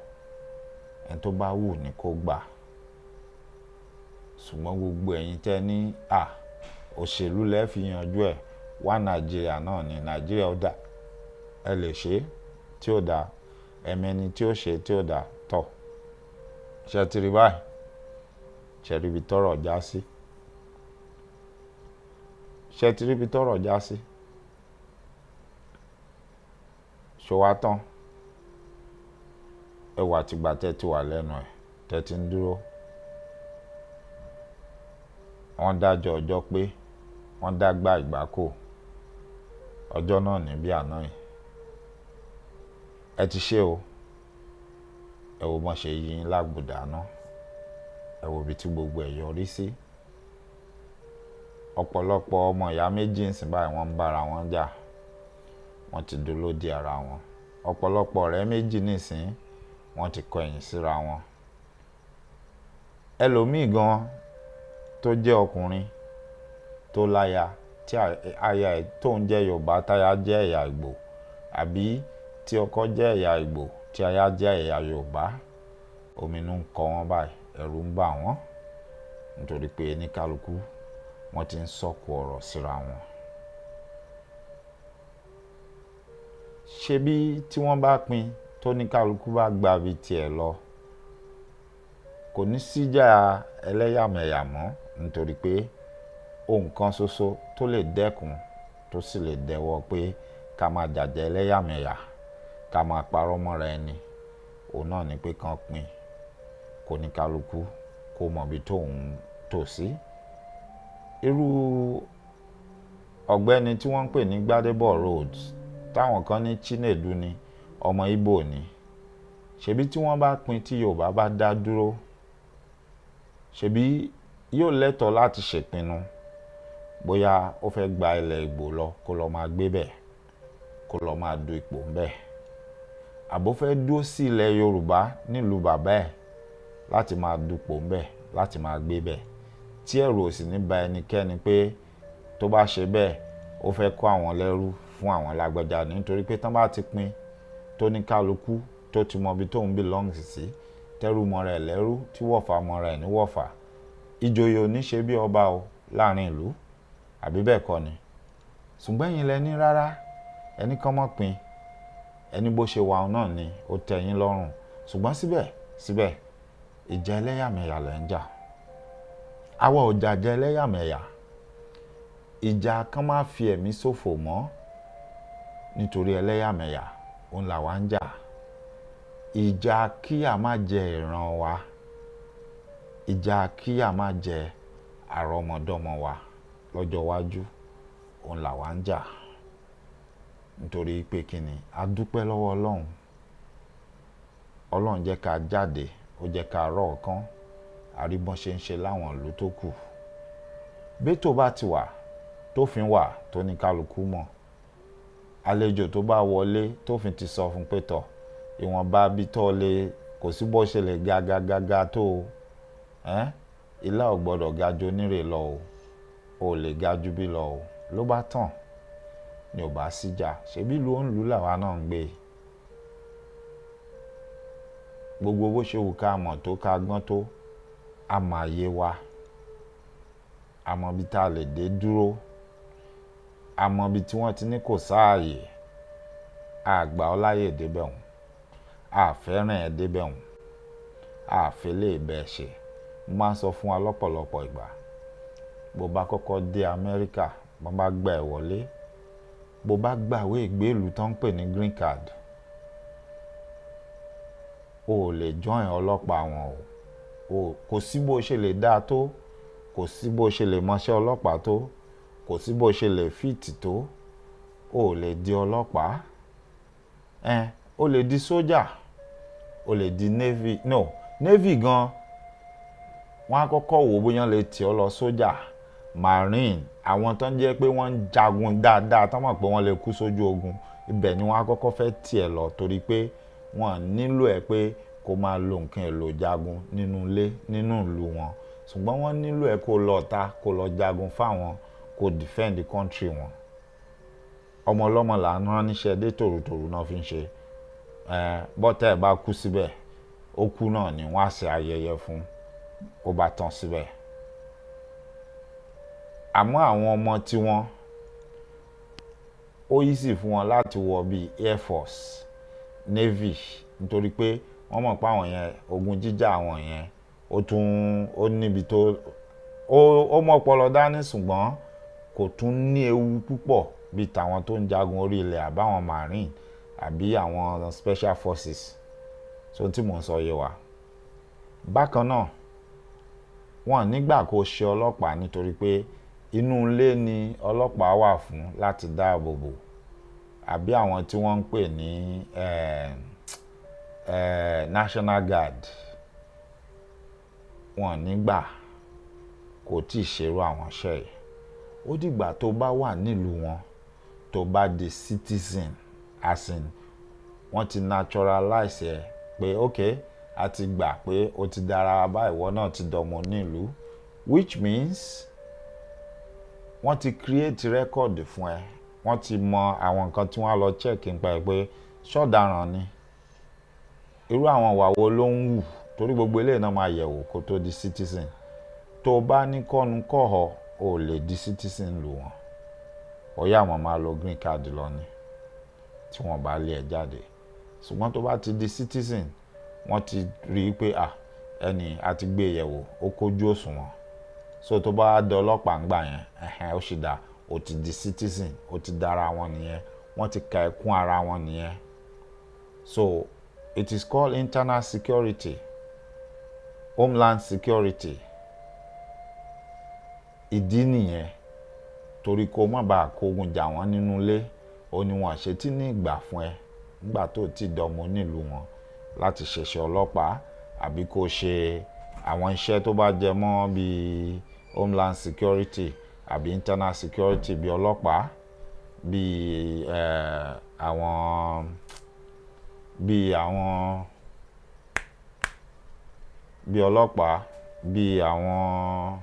ẹni tó bá wù ni kó gbà. Ṣùgbọ́n gbogbo ẹ̀yin tẹ́ ní, à, òṣèlú lẹ fi yanjú ẹ̀, wá Nàìjíríà náà ni, Nàìjíríà ó dà, ẹ lè ṣe tí ó dà, ẹ̀mí ẹni tí ó ṣe tí ó dà tọ̀. Ṣé ẹ ti rí báyìí? Ṣé ẹ rí ibi tọ́rọ̀ já sí? Ṣé ẹ ti rí ibi tọ́rọ̀ já sí? Ṣé wá tán? Ẹ wà tìgbà tẹ́ ti wà lẹ́nu ẹ̀, tẹ́ ti ń dúró. Wọ́n dájọ́ ọjọ́ pé wọ́n dágbà ìgbáko ọjọ́ náà ní bí àná yìí. Ẹ ti ṣe o, ẹ wo bọ́n ṣe yí yín lágbòdà náà, ẹ wo ibi tí gbogbo ẹ̀ yọrí sí. Ọ̀pọ̀lọpọ̀ ọmọ ìyá méjì ń sìn báyìí, wọ́n ń bára wọn jà, wọ́n ti dolódì ara wọn. Ọ̀pọ̀lọpọ̀ ọ̀rẹ́ méjì nísìn, wọ́n ti kọ ẹ̀yìn síra wọn. Ẹlòmíì gan tó jẹ́ ọkùnrin tó láya, tí aya ẹ̀ tó ń jẹ́ Yorùbá, táya jẹ́ ẹ̀yà Ìgbò, àbí tí ọkọ jẹ́ ẹ̀yà Ìgbò tí aya jẹ́ ẹ̀yà Yorùbá, ominú ń kọ wọ́n báyìí, ẹ̀rù ń bà wọ́n, nítorí pé ní kálukú wọ́n ti ń sọ̀kò ọ̀rọ̀ síra wọn. Ṣebí tí wọ́n bá pín, tó ní kálukú bá gba ibi tiẹ̀ lọ, kò ní síjà ẹlẹ́yàmẹ̀yà mọ́, nítorí pé ohun kan ṣoṣo tó lè dẹ́kun tó sì lè dẹ́wọ́ pé ká máa jàjà ẹlẹ́yàmẹ̀yà, ká máa parọ́ mọ́ra ẹni, òun náà ni pé kán pín, kó ní kálukú kó mọ ibi tóun tò sí. Irú ọ̀gbẹ́ni tí wọ́n ń pè ní Gbadebo Rhodes, táwọn kan ní Chinedu ni, ọmọ Ìgbò ni. Ṣebí tí wọ́n bá pín, tí Yorùbá bá dá dúró, ṣebí yóò lẹ́tọ̀ọ́ láti ṣèpinnu bóyá ó fẹ́ gba ilẹ̀ Ìgbò lọ kó lọ máa gbé bẹ̀, kó lọ máa du ipò ń bẹ̀, àbó fẹ́ dúró sí ilẹ̀ Yorùbá nílùú bàbá ẹ̀ láti máa dupò ń bẹ̀, láti máa gbé bẹ̀, tí ẹ̀rù ò sì ní ba ẹnikẹ́ni pé tó bá ṣe bẹ́ẹ̀ ó fẹ́ kó àwọn lẹ́rú fún àwọn lágbájá. Nítorí pé tán bá ti pín, tó ní kálukú tó ti mọ ibi tóun belong sí, tẹ́rù mọ rẹ̀ lẹ́rú, tí wọ̀fà mọ rẹ̀ ní wọ̀fà, ìjòyè ò ní ṣe bí ọba o láàrin ìlú, àbí bẹ́ẹ̀ kọ́ ni? Ṣùgbọ́n ẹ̀yin lẹ ní rárá, ẹni kán mọ́ pín, ẹni bó ṣe wà náà ni ó tẹ́ yín lọ́rùn. Ṣùgbọ́n síbẹ̀ síbẹ̀ ìjà ẹlẹ́yàmẹ̀yà lẹ̀ ń jà. Àwa ò jàjà ẹlẹ́yàmẹ̀yà. Ìjà kan máa fi ẹ̀mí ṣòfò mọ́ nítorí ẹlẹ́yàmẹ̀yà, òun làwa ń jà. Ìjà kíyà má jẹ ìran wa, ìjà kíyà má jẹ àrọmọdọ́mọ wa lọ́jọ́ iwájú, òun làwa ń jà. Nítorí pé kí ni? A dúpẹ́ lọ́wọ́ Ọlọ́run. Ọlọ́run jẹ́ ká jáde, ó jẹ́ ká rọ̀ ọ̀kan, a rí bọ́n ṣe ń ṣe láwọn ìlú tó kù. Bétò bá ti wà, tófin wà, tó ní kálukú mọ̀. Àlejò tó bá wọlé, tófin ti sọ fún pé tọ̀, ìwọ̀nba bí tó lè, kò sí bó ṣe lè ga ga ga ga tó o. Ilá ò gbọdọ̀ ga ju onírè lọ o. O lè ga ju bí lọ o. Ló bá tàn, ni ò bá síjà. Ṣebí ìlú òǹlú làwa náà ń gbé. Gbogbo bó ṣe wù ká mọ̀ tó, ká gbọ́n tó, a mọ àyè wa. A mọ ibi tá a lè dé dúró. A mọ ibi tí wọ́n ti ní kò sáàyè. A gbà ọ́ láyè débẹ̀ hùn. A fẹ́ràn ẹ débẹ̀ hùn. A fẹ́ lè bẹ ṣe. Mo máa ń sọ fún wa lọ́pọ̀lọpọ̀ ìgbà. Bó bá kọ́kọ́ dé Amẹ́ríkà, bó bá gba ẹ wọlé, bó bá gbàwé ìgbélú tó ń pè ní green card, o ò lè join ọlọ́pàá wọn o. O kò sí bó ṣe lè dáa tó, kò sí bó ṣe lè mọṣẹ́ ọlọ́pàá tó, kò sí bó ṣe lè fit tó, o ò lè di ọlọ́pàá. O lè di sójà, o lè di navy. No, navy gan, wọ́n á kọ́kọ́ wò bóyá lè tì ọ́ lọ sójà, marine, àwọn tó ń jẹ́ pé wọ́n ń jagun dáadáa, tó mọ̀ pé wọ́n lè kú sójú ogun, ibẹ̀ ni wọ́n á kọ́kọ́ fẹ́ tì ẹ́ lọ, torí pé wọ́n nílò ẹ pé kó máa lo nǹkan èlò jagun nínú ilé, nínú ìlú wọn. Ṣùgbọ́n wọ́n nílò ẹ kó lọ ta, kó lọ jagun fáwọn, kó defend the country wọn. Ọmọ ọlọ́mọ là ń rán níṣẹ́ dé tòrutòru náà fi ń ṣe. Bọ́tà ẹ̀ bá kú síbẹ̀, ó kú náà ni wọ́n á ṣe ayẹyẹ fún, ó bá tán síbẹ̀. Àmọ́ àwọn ọmọ tí wọ́n, ó easy fún wọn láti wọ bí Air Force, Navy, nítorí pé wọ́n mọ̀ pé àwọn yẹn, ogun jíjà àwọn yẹn, ó tún, ó níbi tó, ó mọ́ ọpọlọ dání, ṣùgbọ́n kò tún ní ewu púpọ̀ bí tàwọn tó ń jagun orí ilẹ̀ àbáwọn marine àbí àwọn special forces. So tí mò ń sọ yé wa. Bákan náà, Wọn nígbà kó ṣe ọlọ́pàá nítorí pé inú ilé ni ọlọ́pàá wà fún láti dáàbò bò, àbí àwọn tí wọ́n ń pè ní National Guard. Wọn nígbà kò tíì ṣerú àwọn iṣẹ́ yìí. Ó dìgbà tó bá wà nílùú wọn, tó bá di citizen, as in wọ́n ti naturalize ẹ pé ok, a ti gbà pé o ti dára bá, ìwọ náà ti dọmọ nílùú, which means wọ́n ti create record fún ẹ. Wọ́n ti mọ àwọn nǹkan tí wọ́n á lọ check nípa ẹ pé ṣọ̀daràn ni, irú àwọn ìwà wo ló ń wù, torí gbogbo eléyìí náà máa yẹ̀wò kó tó di citizen. Tó o bá ní kọ́nu kọ́họ, o lè di citizen lù wọ́n. Ó yá, àwọn máa lo green card lọ ni tí wọ́n bá lé ẹ jáde. Ṣùgbọ́n tó bá ti di citizen, wọ́n ti rí i pé, ah, ẹni a ti gbé yẹ̀wò, ó kójú òṣùwọ̀n. So tó bá dé ọlọ́pàá ńgbà yẹn, ẹ̀hẹ́n, ó sì dá o ti di citizen, o ti dára wọn nìyẹn, wọ́n ti ka ẹkún ara wọn nìyẹn. So it is called internal security, homeland security. Ìdí nìyẹn, torí kó má bàa kógun jà wọ́n nínú ilé, ó ní wọn ṣe tí ní ìgbà fún ẹ nígbà tó ti dọmọ nílùú wọn láti ṣẹṣẹ ọlọ́pàá àbí kó ṣe àwọn iṣẹ́ tó bá jẹ mọ́ bíi homeland security àbí internal security, bíi ọlọ́pàá, bíi àwọn bíi ọlọ́pàá, bíi àwọn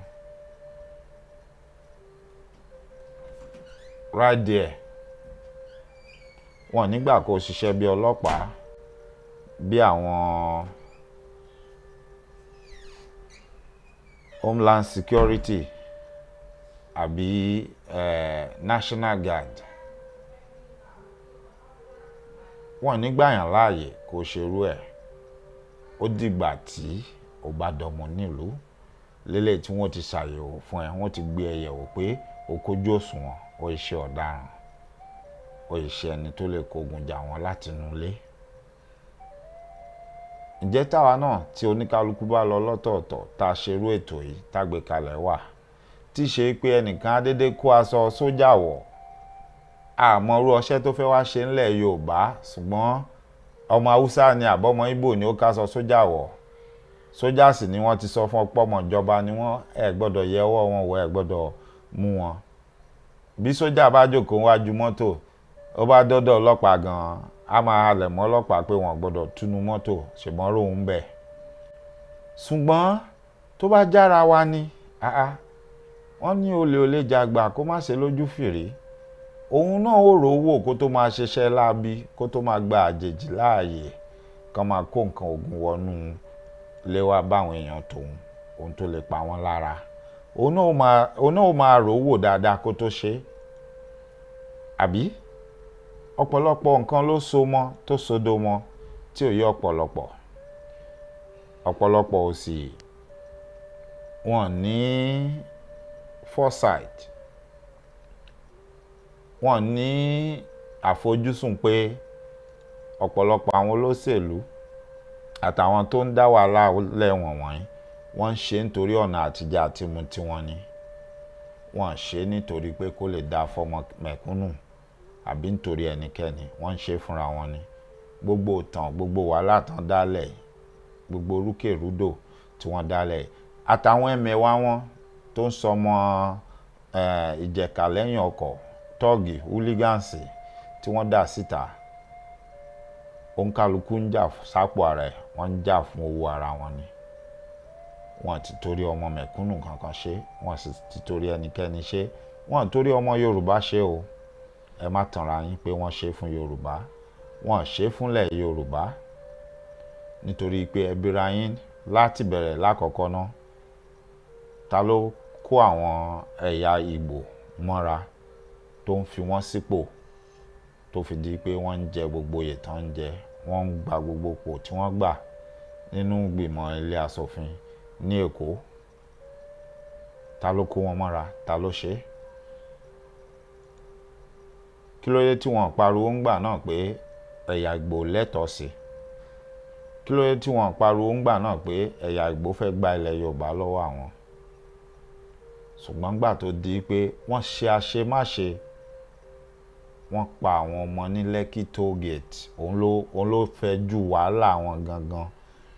right there. Wọn nígbà kó ṣiṣẹ́ bí ọlọ́pàá, bí àwọn homeland security àbí national guard. Wọn nígbà yàn láàyè kó ṣerú ẹ̀. Ó dìgbà tí o bá dọmọ nílùú lélẹ̀ tí wọ́n ti ṣàyẹ̀wò fún ẹ, wọ́n ti gbé ẹ yẹ̀wò pé o kójú òṣùwọ̀n, o ṣe ọ̀daràn, o ṣe ẹni tó lè kógun jà wọ́n láti inú ilé. Ǹjẹ́ táwa náà tí oníkálukú bá lọ lọ́tọ̀ọ̀tọ̀, tá a ṣerú ètò yìí tágbé kalẹ̀ wà, tí ṣe pé ẹnìkan á dédé kó aṣọ sójà wọ̀, àmọ́ irú ọṣẹ́ tó fẹ́ wá ṣe ńlẹ̀ Yorùbá, ṣùgbọ́n ọmọ Haúsá ni àbọ̀mọ Ìgbò ni ó káṣọ sójà wọ̀, sójà sì ni wọ́n ti sọ fún ọpọ́ ọmọ ìjọba ni wọ́n, ẹ gbọ́dọ̀ yẹ ọwọ́ wọn wọ̀, ẹ gbọ́dọ̀ mú wọn. Bí sójà bá jókòó wájú mọ́tò, ó bá dọ́dọ̀ ọlọ́pàá gan-an, á máa halẹ̀ mọ́ ọlọ́pàá pé wọ́n gbọ́dọ̀ túnú mọ́tò, ṣùgbọ́n róun bẹ̀. Ṣùgbọ́n tó bá jára wa ni, àá, wọ́n ní olè olè jàgbà kó má ṣe lójú fìrí. Òun náà ó rò ó wò kó tó máa ṣiṣẹ́ láabi, kó tó máa gba àjèjì láàyè kán máa kó nǹkan ogun wọnú ilé wa báwọn èèyàn tòun, ohun tó lè pa wọ́n lára. Òun náà ó máa rò ó wò dáadáa kó tó ṣe. Àbí ọ̀pọ̀lọpọ̀ nǹkan ló so mọ́ tó sodo mọ́ tí ò yé ọ̀pọ̀lọpọ̀. Ọ̀pọ̀lọpọ̀ ò sì wọ́n ní foresight, wọ́n ní àfojúsùn pé ọ̀pọ̀lọpọ̀ àwọn olóṣèlú àtàwọn tó ń dá wàhálà lẹ́wọ̀n wọ̀nyí, wọ́n ń ṣe nítorí ọ̀nà àtijẹ àtimu tiwọn ni. Wọ́n ń ṣe nítorí pé kó lè dá fọ́mọ mẹ̀kúnnù àbí nítorí ẹnikẹ́ni, wọ́n ń ṣe fúnra wọn ni. Gbogbo ìtàn, gbogbo wàhálà tán dálẹ̀, gbogbo rúkèrúdò tí wọ́n dálẹ̀ àtàwọn ẹmẹ̀wà wọn tó ń sọmọ ìjẹ̀ka lẹ́yìn ọkọ̀, tọ́ọ̀gì, hooligans tí wọ́n dà síta, òǹkàlùkù ń jà sápò ara ẹ̀, wọ́n ń jà fún owó ara wọn ni. Wọ́n ti torí ọmọ mẹ̀kúnnù kankan ṣe, wọ́n sì ti torí ẹnikẹ́ni ṣe, wọ́n torí ọmọ Yorùbá ṣe o. Ẹ má tanra yín pé wọ́n ṣe fún Yorùbá, wọ́n ṣe fúnlẹ̀ Yorùbá. Nítorí pé ẹ bira yín láti bẹ̀rẹ̀ lákọ̀ọ́kọ́ náà, ta ló kó àwọn ẹ̀yà Ìgbò mọ́ra tó ń fi wọ́n sípò tó fi di pé wọ́n ń jẹ gbogbo oyè tán ń jẹ, wọ́n ń gba gbogbo ipò tí wọ́n gbà nínú ìgbìmọ̀ ilé aṣòfin ní Èkó? Ta ló kó wọn mọ́ra? Ta ló ṣe? Kí ló dé tí wọ́n pariwo ńgbà náà pé ẹ̀yà Ìgbò lẹ́tọ̀ọ́ sí? Kí ló dé tí wọ́n pariwo ńgbà náà pé ẹ̀yà Ìgbò fẹ́ gba ilẹ̀ Yorùbá lọ́wọ́ àwọn? Ṣùgbọ́n gbà tó di pé wọ́n ṣe àṣemáṣe, wọ́n pa àwọn ọmọ ní Lekki toll gate, òun ló fẹ́ ju wàhálà wọn gangan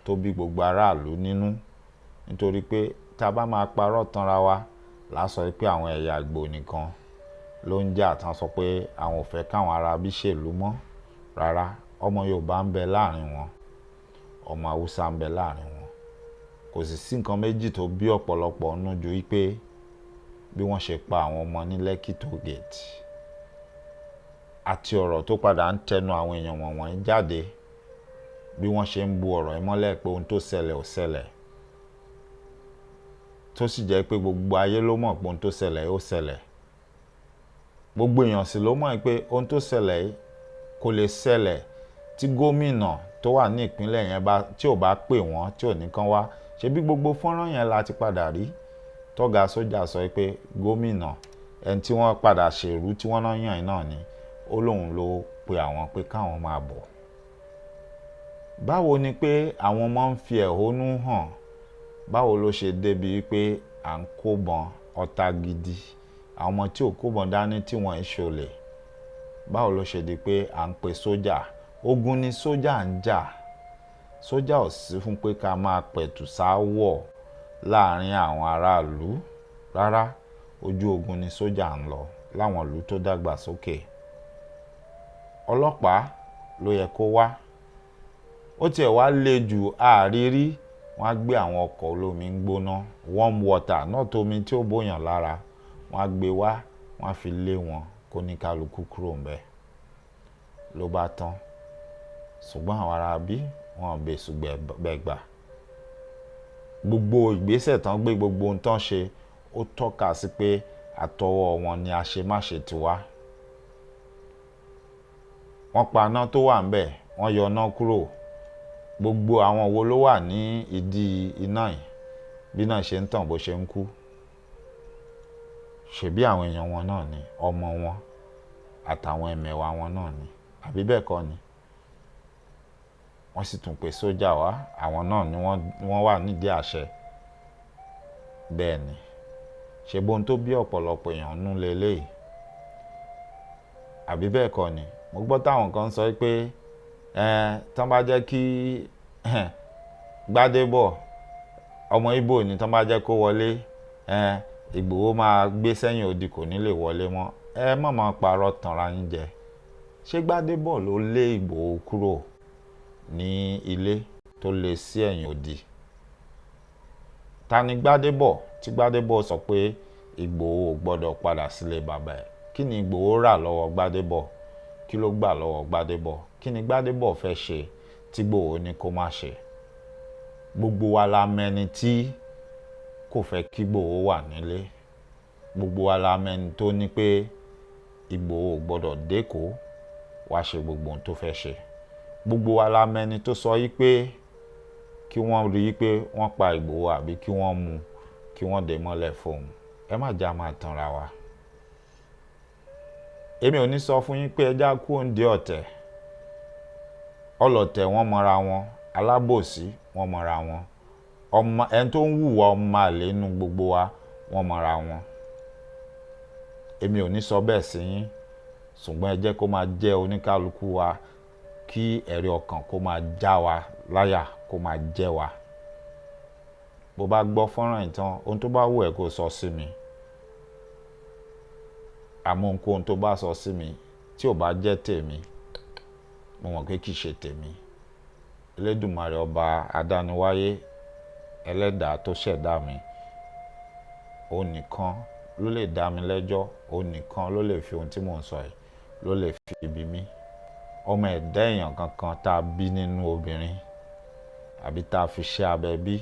tó bí gbogbo aráàlú nínú. Nítorí pé tá a bá máa parọ́ tanra wa, là á sọ pé àwọn ẹ̀yà Ìgbò nìkan ló ń jà tán, sọ pé àwọn ò fẹ́ káwọn ará bí ṣèlú mọ́. Rárá, ọmọ Yorùbá ń bẹ láàrin wọn, ọmọ Haúsá ń bẹ láàrin wọn. Kò sì sí nǹkan méjì tó bí ọ̀pọ̀lọpọ̀ nínú ju wípé bí wọ́n ṣe pa àwọn ọmọ ní Lekki toll gate àti ọ̀rọ̀ tó padà ń tẹnu àwọn èèyàn wọ̀nyí jáde, bí wọ́n ṣe ń bu ọ̀rọ̀ yìí mọ́lẹ̀ pé ohun tó ṣẹlẹ̀ ò ṣẹlẹ̀, tó sì jẹ́ pé gbogbo ayé ló mọ̀ pé ohun tó ṣẹlẹ̀ ó ṣẹlẹ̀. Gbogbo èèyàn sì ló mọ̀ pé ohun tó ṣẹlẹ̀ yìí kò lè ṣẹlẹ̀ tí gómìnà tó wà ní ìpínlẹ̀ yẹn bá tí ò bá pè wọ́n, tí ò ní kán wá. Ṣebí gbogbo fọ́nrán yẹn la ti padà rí tọ́gà sójà sọ pé gómìnà, ẹni tí wọ́n padà ṣèrú tí wọ́n náà yàn náà ni, ó lóun ló pe àwọn pé káwọn máa bọ̀. Báwo ni pé àwọn ọmọ ń fi ẹ̀hónú hàn? Báwo ló ṣe débi pé à ń kóbọn ọta gidi, àwọn ọmọ tí ò kóbọn dání tí wọ́n ń ṣọlẹ̀? Báwo ló ṣe di pé à ń pe sójà? Ogun ni sójà ń jà. Sójà ò sí fún pé ká máa pẹ̀tù sáwọ̀ láàrin àwọn aráàlú rárá. Ojú ogun ni sójà ń lọ láwọn ìlú tó dàgbà sókè. Ọlọ́pàá ló yẹ kó wá. Ó tiẹ̀ wá le jù àrírí, wọ́n á gbé àwọn ọkọ̀ olómi ń gbóná, warm water náà, tómi tí ó bóyàn lára, wọ́n á gbé wá, wọ́n á fi lé wọn kó ní kálukú kúrò ńbẹ̀, ló bá tán. Ṣùgbọ́n àwọn ará bí wọn ò bẹ̀sù gbẹ̀gbà. Gbogbo ìgbésẹ̀ tán gbé, gbogbo ohun tán ṣe, ó tọ́ka sí pé àtọwọ́ wọn ni àṣemáṣe ti wá. Wọ́n pa iná tó wà ńbẹ̀, wọ́n yọ iná kúrò. Gbogbo àwọn wo ló wà ní ìdí iná yìí, bí náà ṣe ń tàn, bó ṣe ń kú? Ṣebí àwọn èèyàn wọn náà ni, ọmọ wọn àtàwọn ẹmẹ̀wà wọn náà ni, àbí bẹ́ẹ̀ kọ́ ni? Wọ́n sì tún pe sójà wá, àwọn náà ni wọ́n wà nídìí àṣẹ. Bẹ́ẹ̀ ni. Ṣe bóhun tó bí ọ̀pọ̀lọpọ̀ èèyàn nú leléyìí, àbí bẹ́ẹ̀ kọ́ ni? Mo gbọ́ táwọn kan sọ pé ẹ tán bá jẹ́ kí Gbádébọ̀, ọmọ Ìgbò ni, tán bá jẹ́ kó wọlé, ẹ Ìgbòho máa gbé sẹ́yìn odi, kò ní lè wọlé mọ́. Ẹ má máa parọ́ tanra yín jẹ. Ṣé Gbádébọ̀ ló lé Ìgbòho kúrò ní ilé tó lé sí ẹ̀yìn odi? Ta ni Gbádébọ̀ tí Gbádébọ̀ sọ pé Ìgbòho ò gbọ́dọ̀ padà sílé bàbá ẹ̀? Kí ni Ìgbòho rà lọ́wọ́ Gbádébọ̀? Kí ló gbà lọ́wọ́ Gbádébọ̀? Kí ni Gbádébọ̀ fẹ́ ṣe tí Ìgbòho ní kó má ṣe? Gbogbo wa la mẹni tí kò fẹ́ kí Ìgbòho wà nílé. Gbogbo wa la mẹni tó ní pé Ìgbòho ò gbọ́dọ̀ dẹ́kọ̀ọ́ wá ṣe gbogbo ohun tó fẹ́ ṣe. Gbogbo wa la mẹni tó sọ yí pé kí wọ́n rí i pé wọ́n pa Ìgbòho àbí kí wọ́n mú, kí wọ́n dè mọ́lẹ̀ fóun. Ẹ má jà máa tanra wa. Èmi ò ní sọ fún yín pé ẹ já kú òǹdí ọ̀tẹ̀. Ọlọ̀tẹ̀, wọ́n mọra wọn. Alábòsí, wọ́n mọra wọn. Ọmọ ẹni tó ń hùwà ọmọ àlè nínú gbogbo wa, wọ́n mọra wọn. Èmi ò ní sọ bẹ́ẹ̀ sí yín, ṣùgbọ́n ẹ jẹ́ kó máa jẹ́ oníkálukú wa, kí ẹ̀rí ọkàn kó máa já wa láyà, kó máa jẹ́ wa. Bó bá gbọ́ fọ́nrán ìtàn, ohun tó bá wù ẹ́ kó sọ sí mi, àmọ́ ohunkóhun tó bá sọ sí mi tí ò bá jẹ́ tèmi, mo mọ̀ pé kì í ṣe tèmi. Elédùmarè, ọba adániwáyé, ẹlẹ́dàá tó ṣẹ̀dá mi, òun nìkan ló lè dá mi lẹ́jọ́, òun nìkan ló lè fi ohun tí mò ń sọ yìí, ló lè fi bí mi. Ọmọ ẹ̀dá èèyàn kankan tá a bí nínú obìnrin àbí tá a fi ṣe abẹ bí,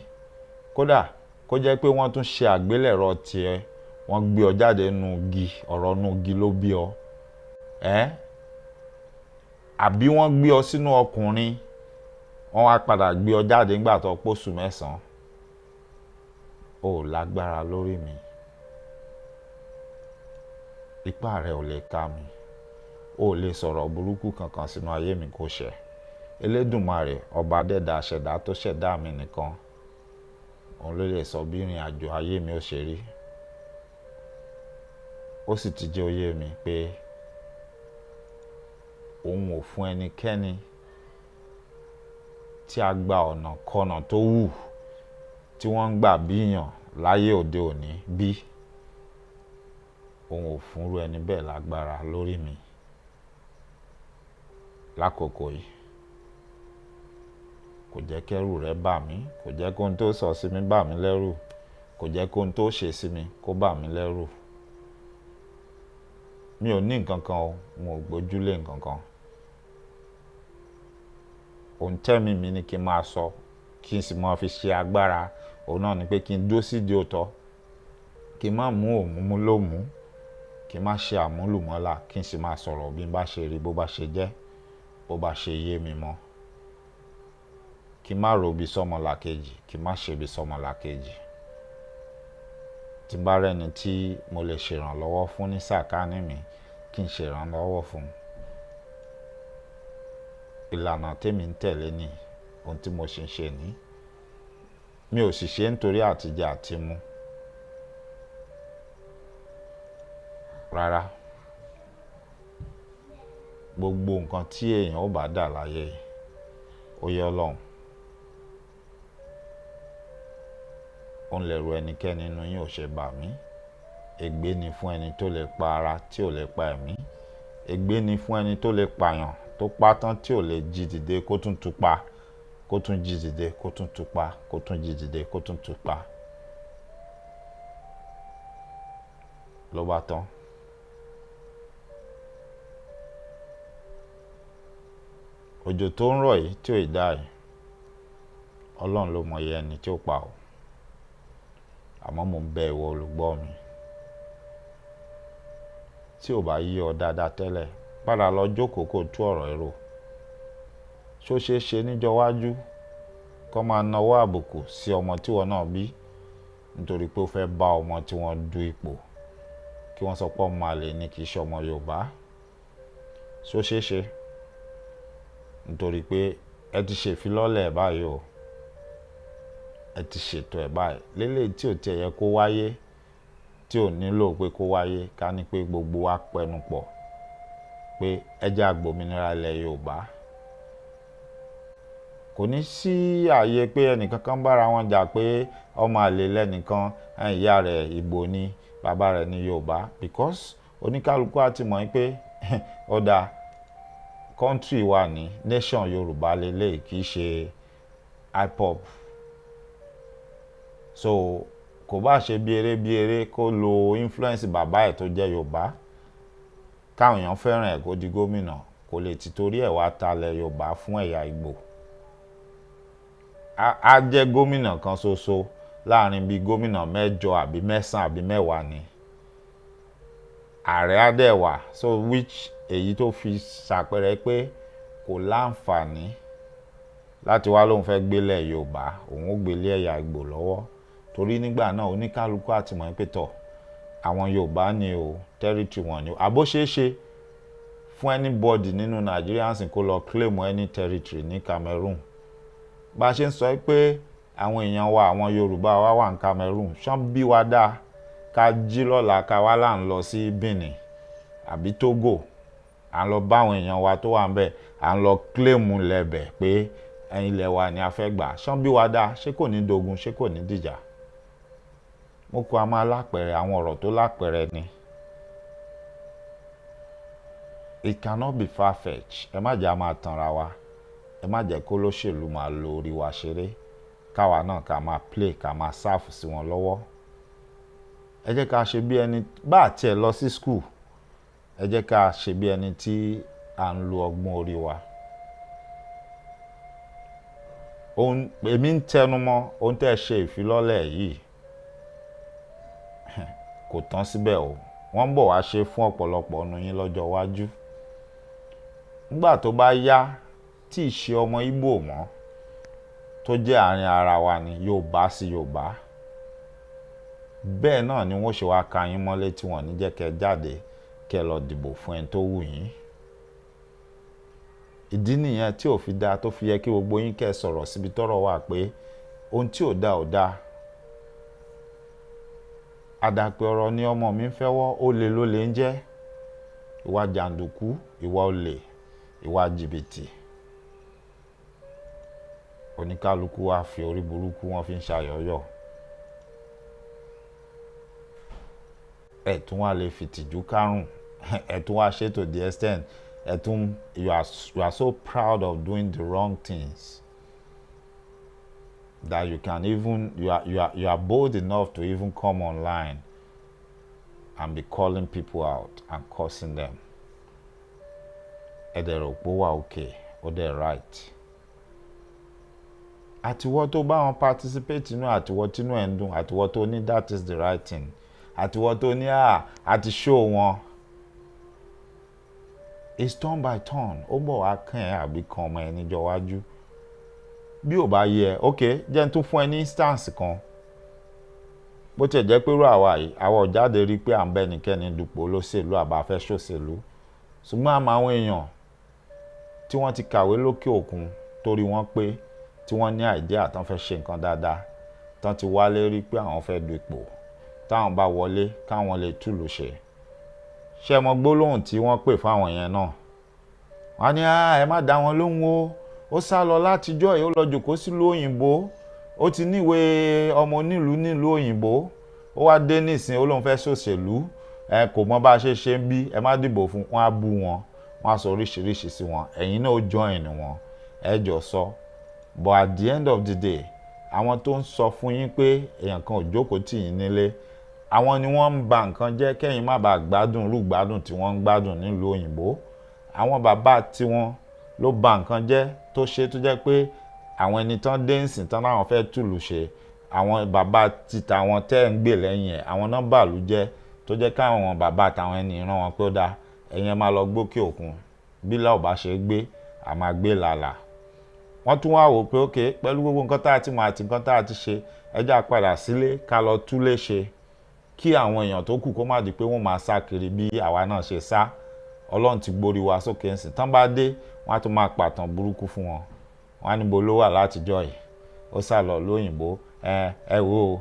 kódà kó jẹ́ pé wọ́n tún ṣe àgbélẹ̀rọ tiẹ̀, wọ́n gbé ọ jáde nínú igi, ọ̀rọ̀ nínú igi ló bí ọ ẹ́, àbí wọ́n gbé ọ sínú ọkùnrin, wọ́n wá padà gbé ọ jáde nígbà tó pósù 9, ó lágbára lórí mi. Ipá rẹ ò lè ká mi. Ó lè sọ̀rọ̀ burúkú kankan sínú ayé mi kó ṣẹ. Elédùmarè, ọba dẹ́dà ṣẹ̀dá tó ṣẹ̀dá mi nìkan, òun ló lè sọ bí ìrìn àjò ayé mi ó ṣe rí. Ó sì ti jẹ́ ó yé mi pé òun ò fún ẹnikẹ́ni tí a gba ọ̀nà kọnà tó wù tí wọ́n ń gbà bíyàn láyé òde òní bí. Òun ò fúnrú ẹni bẹ́ẹ̀ lágbára lórí mi lákòókò yìí. Kò jẹ́ kẹ́rù rẹ̀ bà mí, kò jẹ́ kóhun tó sọ sí mi bà mí lẹ́rù, kò jẹ́ kóhun tó ṣe sí mi kó bà mí lẹ́rù. Mi ò ní nǹkan kan o, n ò gbójúlé nǹkan kan. Ohun tẹ́mi mi ni kí n máa sọ, kí n sì máa fi ṣe agbára. Òun náà ni pé kí n dúró sídi òótọ́, kí n má mú òmùmú lómùú, kí n má ṣe àmúlùmọ́là, kí n sì máa sọ̀rọ̀ bí n bá ṣe rí, bó bá ṣe jẹ́, bó bá ṣe yé mi mọ́. Kí n má ro bí sọ́mọlàkejì, kí n má ṣe bí sọ́mọlàkejì. Tí n bá rẹ́ni tí mo lè ṣèrànlọ́wọ́ fún ní sàkání mi, kí n ṣèrànlọ́wọ́ fún. Ìlànà tèmi ń tẹ̀lé ni ohun tí mo sì ń ṣe ní. Mi ò sì ṣe nítorí àtijẹ àti mu. Rárá. Gbogbo nǹkan tí èèyàn ó bá dà láyé, ó yẹ Ọlọ́run. Ó ń lẹ̀rù ẹnikẹ́ni nínú yín ò ṣe bà mí. Ègbé ni fún ẹni tó lè pa ara tí ò lè pa ẹ̀mí. Ègbé ni fún ẹni tó lè pààyàn tó pa tán tí ò lè jí dìde kó tún tú pa, kó tún jí dìde kó tún tú pa, kó tún jí dìde kó tún tú pa. Ló bá tán. Òjò tó ń rọ̀ yìí tí ò ì dá yìí, Ọlọ́run ló mọ iye ẹni tí ó pa o. Àmọ́ mò ń bẹ ìwọ olùgbọ́ mi. Tí ò bá yé ọ dáadáa tẹ́lẹ̀, padà lọ jókòó kó tú ọ̀rọ̀ ẹ rò. Ṣó ṣe é ṣe níjọ́ wájú kó máa nawọ́ àbùkù sí ọmọ tí ìwọ náà bí nítorí pé ó fẹ́ bá ọmọ tí wọ́n du ipò, kí wọ́n sọ pé ọmọ àlè ni kì í ṣe ọmọ Yorùbá. Ṣó ṣe é ṣe? Nítorí pé ẹ ti ṣèfilọ́lẹ̀ báyìí o. Ẹ ti ṣètò ẹ̀ báyìí. Lélè tí ò tiẹ̀ yẹ kó wáyé, tí ò nílò pé kó wáyé, ká ní pé gbogbo wa pẹnu pọ̀ pé ẹ jẹ́ àgbòmìnira ilẹ̀ Yorùbá. Kò ní sí ààyè pé ẹnìkankan bá ara wọn jà pé ọmọ àlè lẹ́nìkan, ìyá rẹ̀ Ìgbò ni, bàbá rẹ̀ ni Yorùbá. Because oníkálukú á ti mọ̀ pé ó dáa, country wa ní nation Yorùbá lélè kì í ṣe IPOB. So kò bá ṣe bí eré bí eré kó lo influence bàbá ẹ̀ tó jẹ́ Yorùbá, káwọn èèyàn fẹ́ràn ẹ̀ kó di gómìnà, kò lè ti torí ẹ̀ wá talẹ̀ Yorùbá fún ẹ̀yà Ìgbò. Á jẹ́ gómìnà kan ṣoṣo láàrin bí gómìnà mẹ́jọ àbí mẹ́sàn-án àbí mẹ́wàá ni. Ààrẹ á dẹ̀ wà, so which èyí tó fi ṣàpẹẹrẹ pé kò láǹfààní láti wá lóun fẹ́ gbélé Yorùbá, òun ó gbélé ẹ̀yà Ìgbò lọ́wọ́. Torí nígbà náà oníkálukú á ti mọ̀ pé tọ̀, àwọn Yorùbá ni o, territory wọn ni o. Àbó ṣe é ṣe fún anybody nínú Nàìjíríà sì kó lọ claim any territory ní Cameroon. Bá ṣe ń sọ pé àwọn èèyàn wa, àwọn Yorùbá wa wà ní Cameroon, ṣán bí wa dá ká jí lọ́la ká wá là ń lọ sí Benin àbí Togo, à ń lọ bá àwọn èèyàn wa tó wà níbẹ̀, à ń lọ claim lẹ́bẹ̀ pé ẹ̀yin ilẹ̀ wa ni a fẹ́ gbà. Ṣán bí wa dá, ṣé kò ní dogun, ṣé kò ní dìjà? Mo kọ a máa lápẹẹrẹ, àwọn ọ̀rọ̀ tó lápẹẹrẹ ni. It cannot be far-fetched. Ẹ má jẹ́ a máa tanra wa. Ẹ má jẹ́ kó lóṣèlú máa lo orí wa ṣeré. Káwa náà ká máa play, ká máa serve sí wọn lọ́wọ́. Ẹ jẹ́ ká ṣe bí ẹni bá tí ẹ lọ sí school. Ẹ jẹ́ ká ṣe bí ẹni tí à ń lo ọgbọ́n orí wa. Ohun èmi ń tẹnu mọ́, ohun tí ẹ ṣe ìfilọ́lẹ̀ yìí kò tán síbẹ̀ o. Wọ́n ń bọ̀ wá ṣe fún ọ̀pọ̀lọpọ̀ nínú yín lọ́jọ́ iwájú. Nígbà tó bá yá tí ì ṣe ọmọ Ìgbò mọ́ tó jẹ́ àárín ara wa ni Yorùbá sí Yorùbá. Bẹ́ẹ̀ náà ni wọ́n ṣe wá ka yín mọ́lé tí wọ́n ní jẹ́ kí ẹ jáde kí ẹ lọ dìbò fún ẹni tó wù yín. Ìdí nìyẹn tí ò fi dá tó fi yẹ kí gbogbo yín kẹ́ sọ̀rọ̀ síbi tọ́rọ̀ wà pé ohun tí ò dá ò dá. Àdàpè ọ̀rọ̀ ni ọmọ mi ń fẹ́wọ́, olè ló lè ń jẹ́. Ìwà jàǹdùkú, ìwà olè, ìwà jìbìtì. Oníkálukú wa fi orí burúkú wọn fi ń ṣàyọ̀yọ̀. Ẹ tún wá lè fi tìjú kárùn, ẹ tún wá ṣe to the extent, ẹ tún you are so proud of doing the wrong things that you can even you are bold enough to even come online and be calling people out and cursing them. Ẹ dẹ̀ rò pé ó wà okay, ó dẹ̀ right. Àtiwọ́ tó bá wọn participate nínú, àtiwọ́ tínú ẹ̀ ń dùn, àtiwọ́ tó ní that is the right thing, àtiwọ́ tó ní à àti show wọn. It's turn by turn, ó bọ̀ wá kàn ẹ́ àbí kan ọmọ ẹ níjọ́ iwájú. Bí ò bá yẹ, ok, jẹ́ n tún fún ẹ ní instance kan. Bó tiẹ̀ jẹ́ pé irú àwa yìí, àwa ò jáde rí pé à ń bá ẹnikẹ́ni dupò olóṣèlú àbá fẹ́ ṣòṣèlú. Ṣùgbọ́n a mọ àwọn èèyàn tí wọ́n ti kàwé lókè òkun, torí wọ́n pé tí wọ́n ní idea tán fẹ́ ṣe nǹkan dáadáa, tán ti wálé rí pé àwọn fẹ́ du ipò, táwọn bá wọlé káwọn lè túlù ṣe. Ṣé ẹ mọ gbólóhùn tí wọ́n pè fún àwọn yẹn náà? Wọ́n á ní, "Ah, ẹ má dá wọn lóhùn o. Ó sá lọ látijọ́ yìí, ó lọ jókòó sílùú òyìnbó. Ó ti níwèé ọmọ onílùú nílùú òyìnbó. Ó wá dé nísìnyí, ó lóun fẹ́ ṣòṣèlú. Ẹ kò mọ bá a ṣe ṣe ń bí, ẹ má dìbò fún." Wọn á bú wọn, wọ́n á sọ oríṣiríṣi sí wọn. Ẹ̀yin náà ó join wọn, ẹ jọ sọ. But at the end of the day, àwọn tó ń sọ fún yín pé èèyàn kan ò jókòó tì yín nílé, àwọn ni wọ́n ń ba nǹkan jẹ́ kẹ́yìn má bàa gbádùn irú gbádùn tí wọ́n ń gbádùn nílùú òyìnbó. Àwọn bàbá tiwọn ló ba nǹkan jẹ́ tó ṣe tó jẹ́ pé àwọn ẹni tán dé ńsìn tán láwọn fẹ́ tùlù ṣe, àwọn bàbá títa wọn tẹ́ ń gbè lẹ́yìn ẹ̀, àwọn náà bàlú jẹ́ tó jẹ́ káwọn bàbá tàwọn ẹni rán wọn pé ó dáa, ẹ̀yin ẹ máa lọ gbókè òkun. Bí ilá ò bá ṣe gbé, a máa gbé làlà. Wọ́n tún wá wò pé ok, pẹ̀lú gbogbo nǹkan tá a ti mọ̀ àti nǹkan tá a ti ṣe, ẹ jẹ́ á padà sílé ká lọ túlé ṣe kí àwọn èèyàn tó kù kó má di pé wọ́n máa sá kiri bí àwa náà ṣe sá. Ọlọ́run ti gborí wa sókè ńsìn. Tán bá dé, wọ́n á tún máa pàtàn burúkú fún wọn. Wọ́n á níbo ló wà látijọ́ yìí. Ó sá lọ lóyìnbó. Ẹ ẹ wò ó,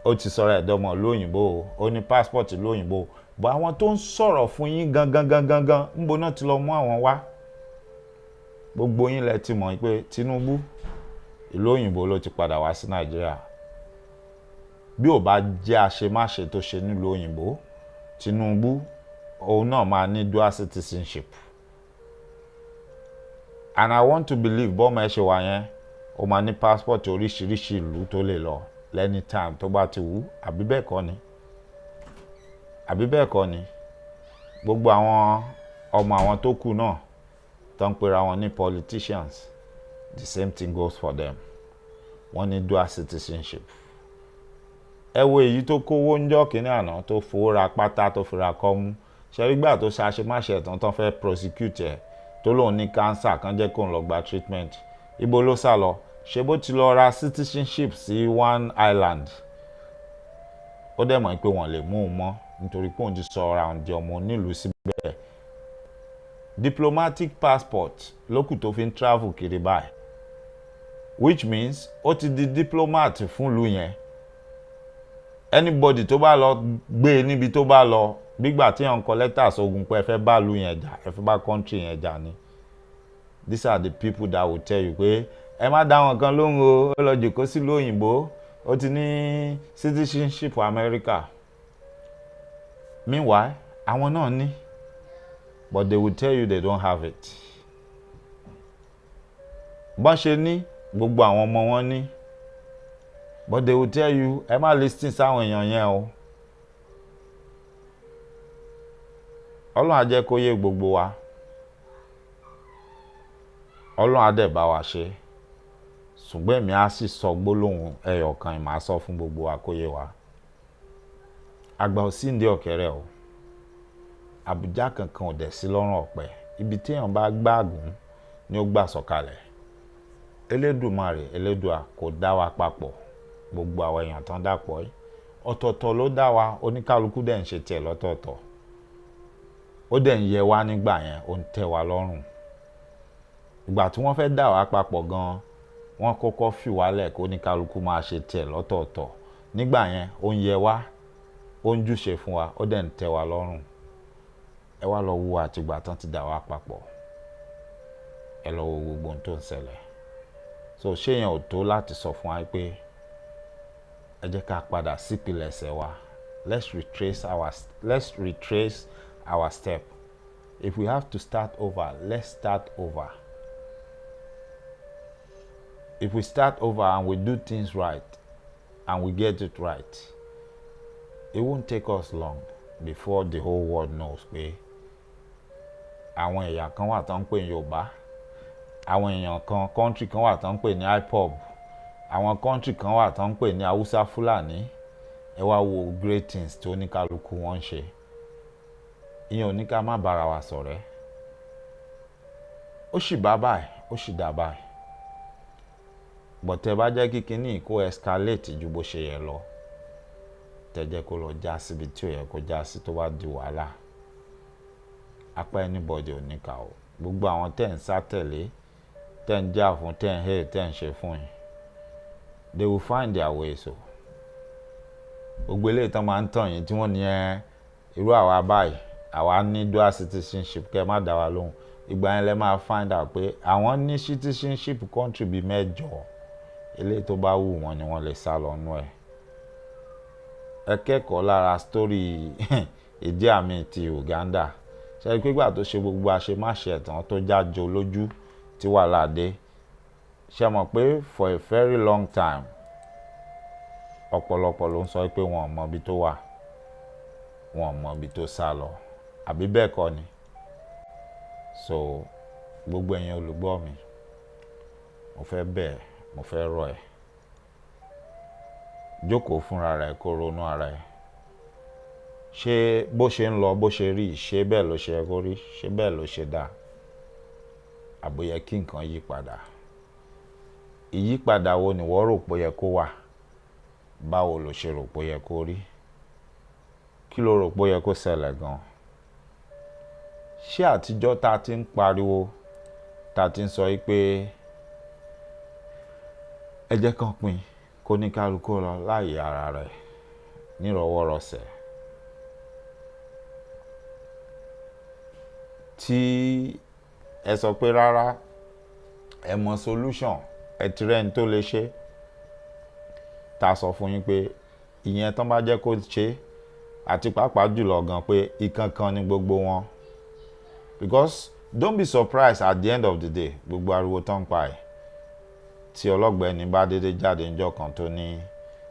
ó ti sọ̀rọ̀ ẹ̀dọ́mọ̀ lóyìnbó o, ó ní passport lóyìnbó. But àwọn tó ń sọ̀rọ̀ fún yín gangan gangan gangan, ńbo náà ti lọ mú àwọn wá? Gbogbo yín lẹ ti mọ̀ pé Tinubu, ìlú òyìnbó ló ti padà wá sí Nàìjíríà. Bí ò bá jẹ́ àṣemáṣe tó ṣe nílùú òyìnbó, Tinubu òun náà máa ní dual citizenship. And I want to believe bọ́mọ ẹ ṣe wà yẹn, ó máa ní passport oríṣiríṣi ìlú tó lè lọ anytime tó bá ti wù. Àbí bẹ́ẹ̀ kọ́ ni? Àbí bẹ́ẹ̀ kọ́ ni? Gbogbo àwọn ọmọ àwọn tó kù náà tó ń pera wọn ní politicians, the same thing goes for them. Wọ́n ní dual citizenship. Ẹ wo èyí tó kówó ń jọ́ kínní àná, tó fowó ra pátá, tó fi ra kọ́mú. Ṣẹ́rígbà tó ṣàṣemáṣe tán tán fẹ́ prosecute ẹ̀, tó lóun ní cancer kan, jẹ́ kóun lọ gba treatment. Ibo ló sá lọ? Ṣé bó ti lọ ra citizenship sí one island? Ó dẹ̀ mọ̀ pé wọ́n lè mú un mọ́ nítorí pé òun ti sọ ara òun di ọmọ onílùú síbẹ̀. Diplomatic passport lókù tó fi ń travel kiri báyìí, which means ó ti di diplomat fún ìlú yẹn. Anybody tó bá lọ gbé e níbi tó bá lọ, gbígbà tí wọ́n kọ lẹ́tà sógun pé ẹ fẹ́ bá ìlú yẹn jà, ẹ fẹ́ bá country yẹn jà ni. These are the people that will tell you pé ẹ má dá wọn kan lóhùn o, ó lọ jòkó sílùú òyìnbó, ó ti ní citizenship America. Meanwhile, àwọn náà ní, but they will tell you they don't have it. Bọ́n ṣe ní, gbogbo àwọn ọmọ wọn ní, but they will tell you ẹ má listen sáwọn èèyàn yẹn o. Ọlọ́run á jẹ́ kó yé gbogbo wa. Ọlọ́run á dẹ̀ bá wa ṣe. Ṣùgbọ́n èmi á sì sọ gbólóhùn ẹyọ kan, màá sọ fún gbogbo wa kó yé wa. Àgbà ò sí ìdí ọ̀kẹ́rẹ́ o. Àbújá kankan ò dẹ̀ sí lọ́rùn ọ̀pẹ. Ibi tí èèyàn bá gbáàgùn ni ó gbà sọ̀kalẹ̀. Elédùmarè, Elédùà kò dá wa papọ̀. Gbogbo àwọn èèyàn tán dàpọ̀ yìí, ọ̀tọ̀ọ̀tọ̀ ló dá wa, oníkálukú dẹ̀ ń ṣe tiẹ̀ lọ́tọ̀ọ̀tọ̀. Ó dẹ̀ ń yẹ wá nígbà yẹn, ó ń tẹ́ wa lọ́rùn. Ìgbà tí wọ́n fẹ́ dà wá papọ̀ gan, wọ́n kọ́kọ́ fi wá lẹ̀ kó oníkálukú máa ṣe tiẹ̀ lọ́tọ̀ọ̀tọ̀. Nígbà yẹn, ó ń yẹ wá, ó Ó ń júṣe fún wa, ó dẹ̀ ń tẹ́ wa lọ́rùn. Ẹ wá lọ wo àtìgbà tán ti dà wá papọ̀, ẹ lọ wo gbogbo ohun tó ń ṣẹlẹ̀. So ṣé yẹn ò tó láti sọ fún wa pé ẹ jẹ́ ká padà sípìlẹ̀ṣẹ̀ wa? Let's retrace our step. If we have to start over, let's start over. If we start over and we do things right and we get it right, it won't take us long before the whole world knows pé àwọn ẹ̀yà kan wà tó ń pè ní Yorùbá, àwọn èèyàn kan, country kan wà tó ń pè ní IPOB, àwọn country kan wà tó ń pè ní Haúsá Fúlàní. Ẹ wá wo great things tó ní kálukú wọn ń ṣe. Ìyẹn ò ní ká má bára wa ṣọ̀rẹ́. Ó sì bá báyìí, ó sì dá báyìí, but tẹ́ bá jẹ́ kí kinní kó escalate ju bó ṣe yẹ lọ, tẹ́ jẹ́ kó lọ já síbi tí ò yẹ kó já sí, tó bá di wàhálà, apá anybody ò ní kà o. Gbogbo àwọn tẹ́ ń sá tẹ̀lé, tẹ́ ń jà fún, tẹ́ ń hail, tẹ́ ń ṣe fún yín, they will find their way. So gbogbo eléyìí tán máa ń tàn yín tí wọ́n ní ẹ irú àwa báyìí, àwa ní dual citizenship, kẹ́ ẹ má dá wa lóhùn. Ìgbà yẹn lẹ máa find out pé àwọn ní citizenship country bíi mẹ́jọ. Eléyìí tó bá wù wọ́n ni wọ́n lè sá lọ nú ẹ̀. Ẹ kẹ́kọ̀ọ́ lára story Idi Amin ti Uganda. Ṣe é pé ìgbà tó ṣe gbogbo àṣemáṣe ẹ̀tàn tó jájo lójú tí wàhálà dé, ṣe mọ̀ pé for a very long time, ọ̀pọ̀lọpọ̀ ló ń sọ pé wọn ò mọ ibi tó wà, wọn ò mọ ibi tó sá lọ, àbí bẹ́ẹ̀ kọ́ ni? So gbogbo ẹ̀yin olùgbọ́ mi, mo fẹ́ bẹ̀ ẹ́, mo fẹ́ rọ̀ ẹ́, jókòó fúnra rẹ̀, kó ronú ara ẹ̀. Ṣé bó ṣe ń lọ, bó ṣe rí, ṣé bẹ́ẹ̀ ló ṣe yẹ kó rí? Ṣé bẹ́ẹ̀ ló ṣe dáa, àbó yẹ kí nǹkan yí padà? Ìyípadà wo ni wọ́n rò pé ó yẹ kó wà? Báwo lo ṣe rò pé ó yẹ kó rí? Kí ló rò pé ó yẹ kó ṣẹlẹ̀ gan? Ṣé àtijọ́ tá a ti ń pariwo, tá a ti ń sọ yìí pé ẹ jẹ́ kán pín, kó ní kálukú lọ láàyè ara rẹ̀ nírọ̀wọ́rọsẹ̀, tí ẹ sọ pé rárá, ẹ mọ solution, ẹ ti rẹ́ni tó lè ṣe, tá a sọ fún yín pé ìyẹn tán bá jẹ́ kó ṣe, àti pàápàá jùlọ gan pé ìkankan ni gbogbo wọn? Because don't be surprised, at the end of the day, gbogbo ariwo tán ń pa ẹ̀, tí ọlọ́gbẹ́ni bá dédé jáde níjọ́ kan tó ní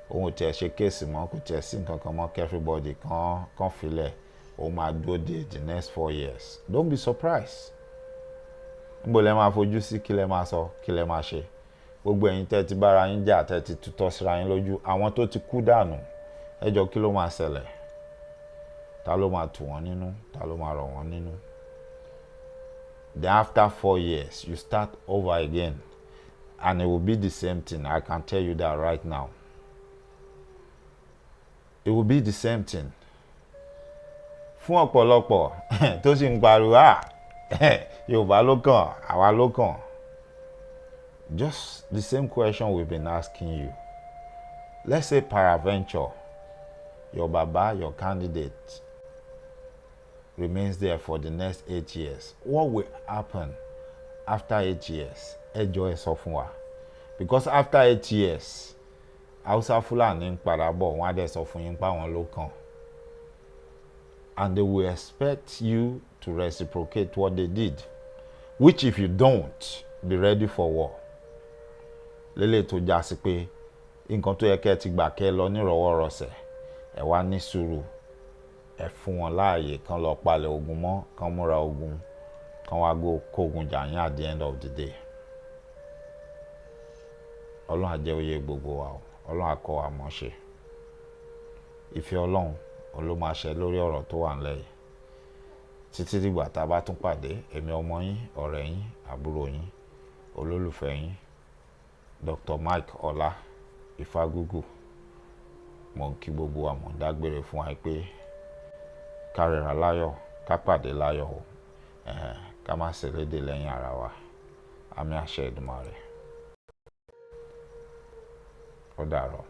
òun ò tiẹ̀ ṣe case mọ́, kò tiẹ̀ sí nǹkan kan mọ́, kí everybody kan kan filẹ̀, òun máa dúró de the next 4 years, don't be surprised. Níbo lẹ máa fojú sí? Kí lẹ máa sọ? Kí lẹ máa ṣe? Gbogbo ẹ̀yin tẹ́ ti bára yín jà, tẹ́ ti tutọ́ síra yín lójú, àwọn tó ti kú dànù, ẹ jọ, kí ló máa ṣẹlẹ̀? Ta ló máa tù wọ́n nínú? Ta ló máa rọ̀ wọ́n nínú? Then after 4 years, you start over again, and it will be the same thing. I can tell you that right now, it will be the same thing. Fún ọ̀pọ̀lọpọ̀ tó sì ń pariwo, "Ah, Yorùbá ló kàn, àwa ló kàn," just the same question we've been asking you. Let's say peradventure your baba, your candidate, remains there for the next 8 years. What will happen after 8 years? Ẹ jọ̀ọ́, ẹ sọ fún wa. Because after 8 years, Hausa Fúlàní ń padà bọ̀, wọ́n á dẹ̀ sọ fún yín pé àwọn ló kàn, and they will expect you to reciprocate what they did, which if you don't, be ready for war. Lélẹ̀ tó já sí pé nǹkan tó yẹ kẹ́ ẹ ti gbà kẹ́ ẹ lọ nírọ̀wọ́rọsẹ̀, ẹ wá ní sùúrù, ẹ fún wọn láàyè kán lọ palẹ̀ ogun mọ́, kán múra ogun, kán wá kógun jà yín at the end of the day. Ọlọ́run á jẹ́ ó yé gbogbo wa o. Ọlọ́run á kọ́ wa mọ̀ ṣe. Ìfẹ́ Ọlọ́run òun ló máa ṣe lórí ọ̀rọ̀ tó wà nílẹ̀ yìí. Títí dìgbà tá a bá tún pàdé, èmi ọmọ yín, ọ̀rẹ́ yín, àbúrò yín, olólùfẹ́ yín, Dr. Mike Ọlá Ifágúgù, mo ń kí gbogbo wa, mo ń dágbére fún wa pé ká ríra láyọ̀, ká pàdé láyọ̀ o, ká má ṣe lédè lẹ́yìn ara wa. Àmín, àṣẹ Èdùmàrè. Ó dàárọ̀.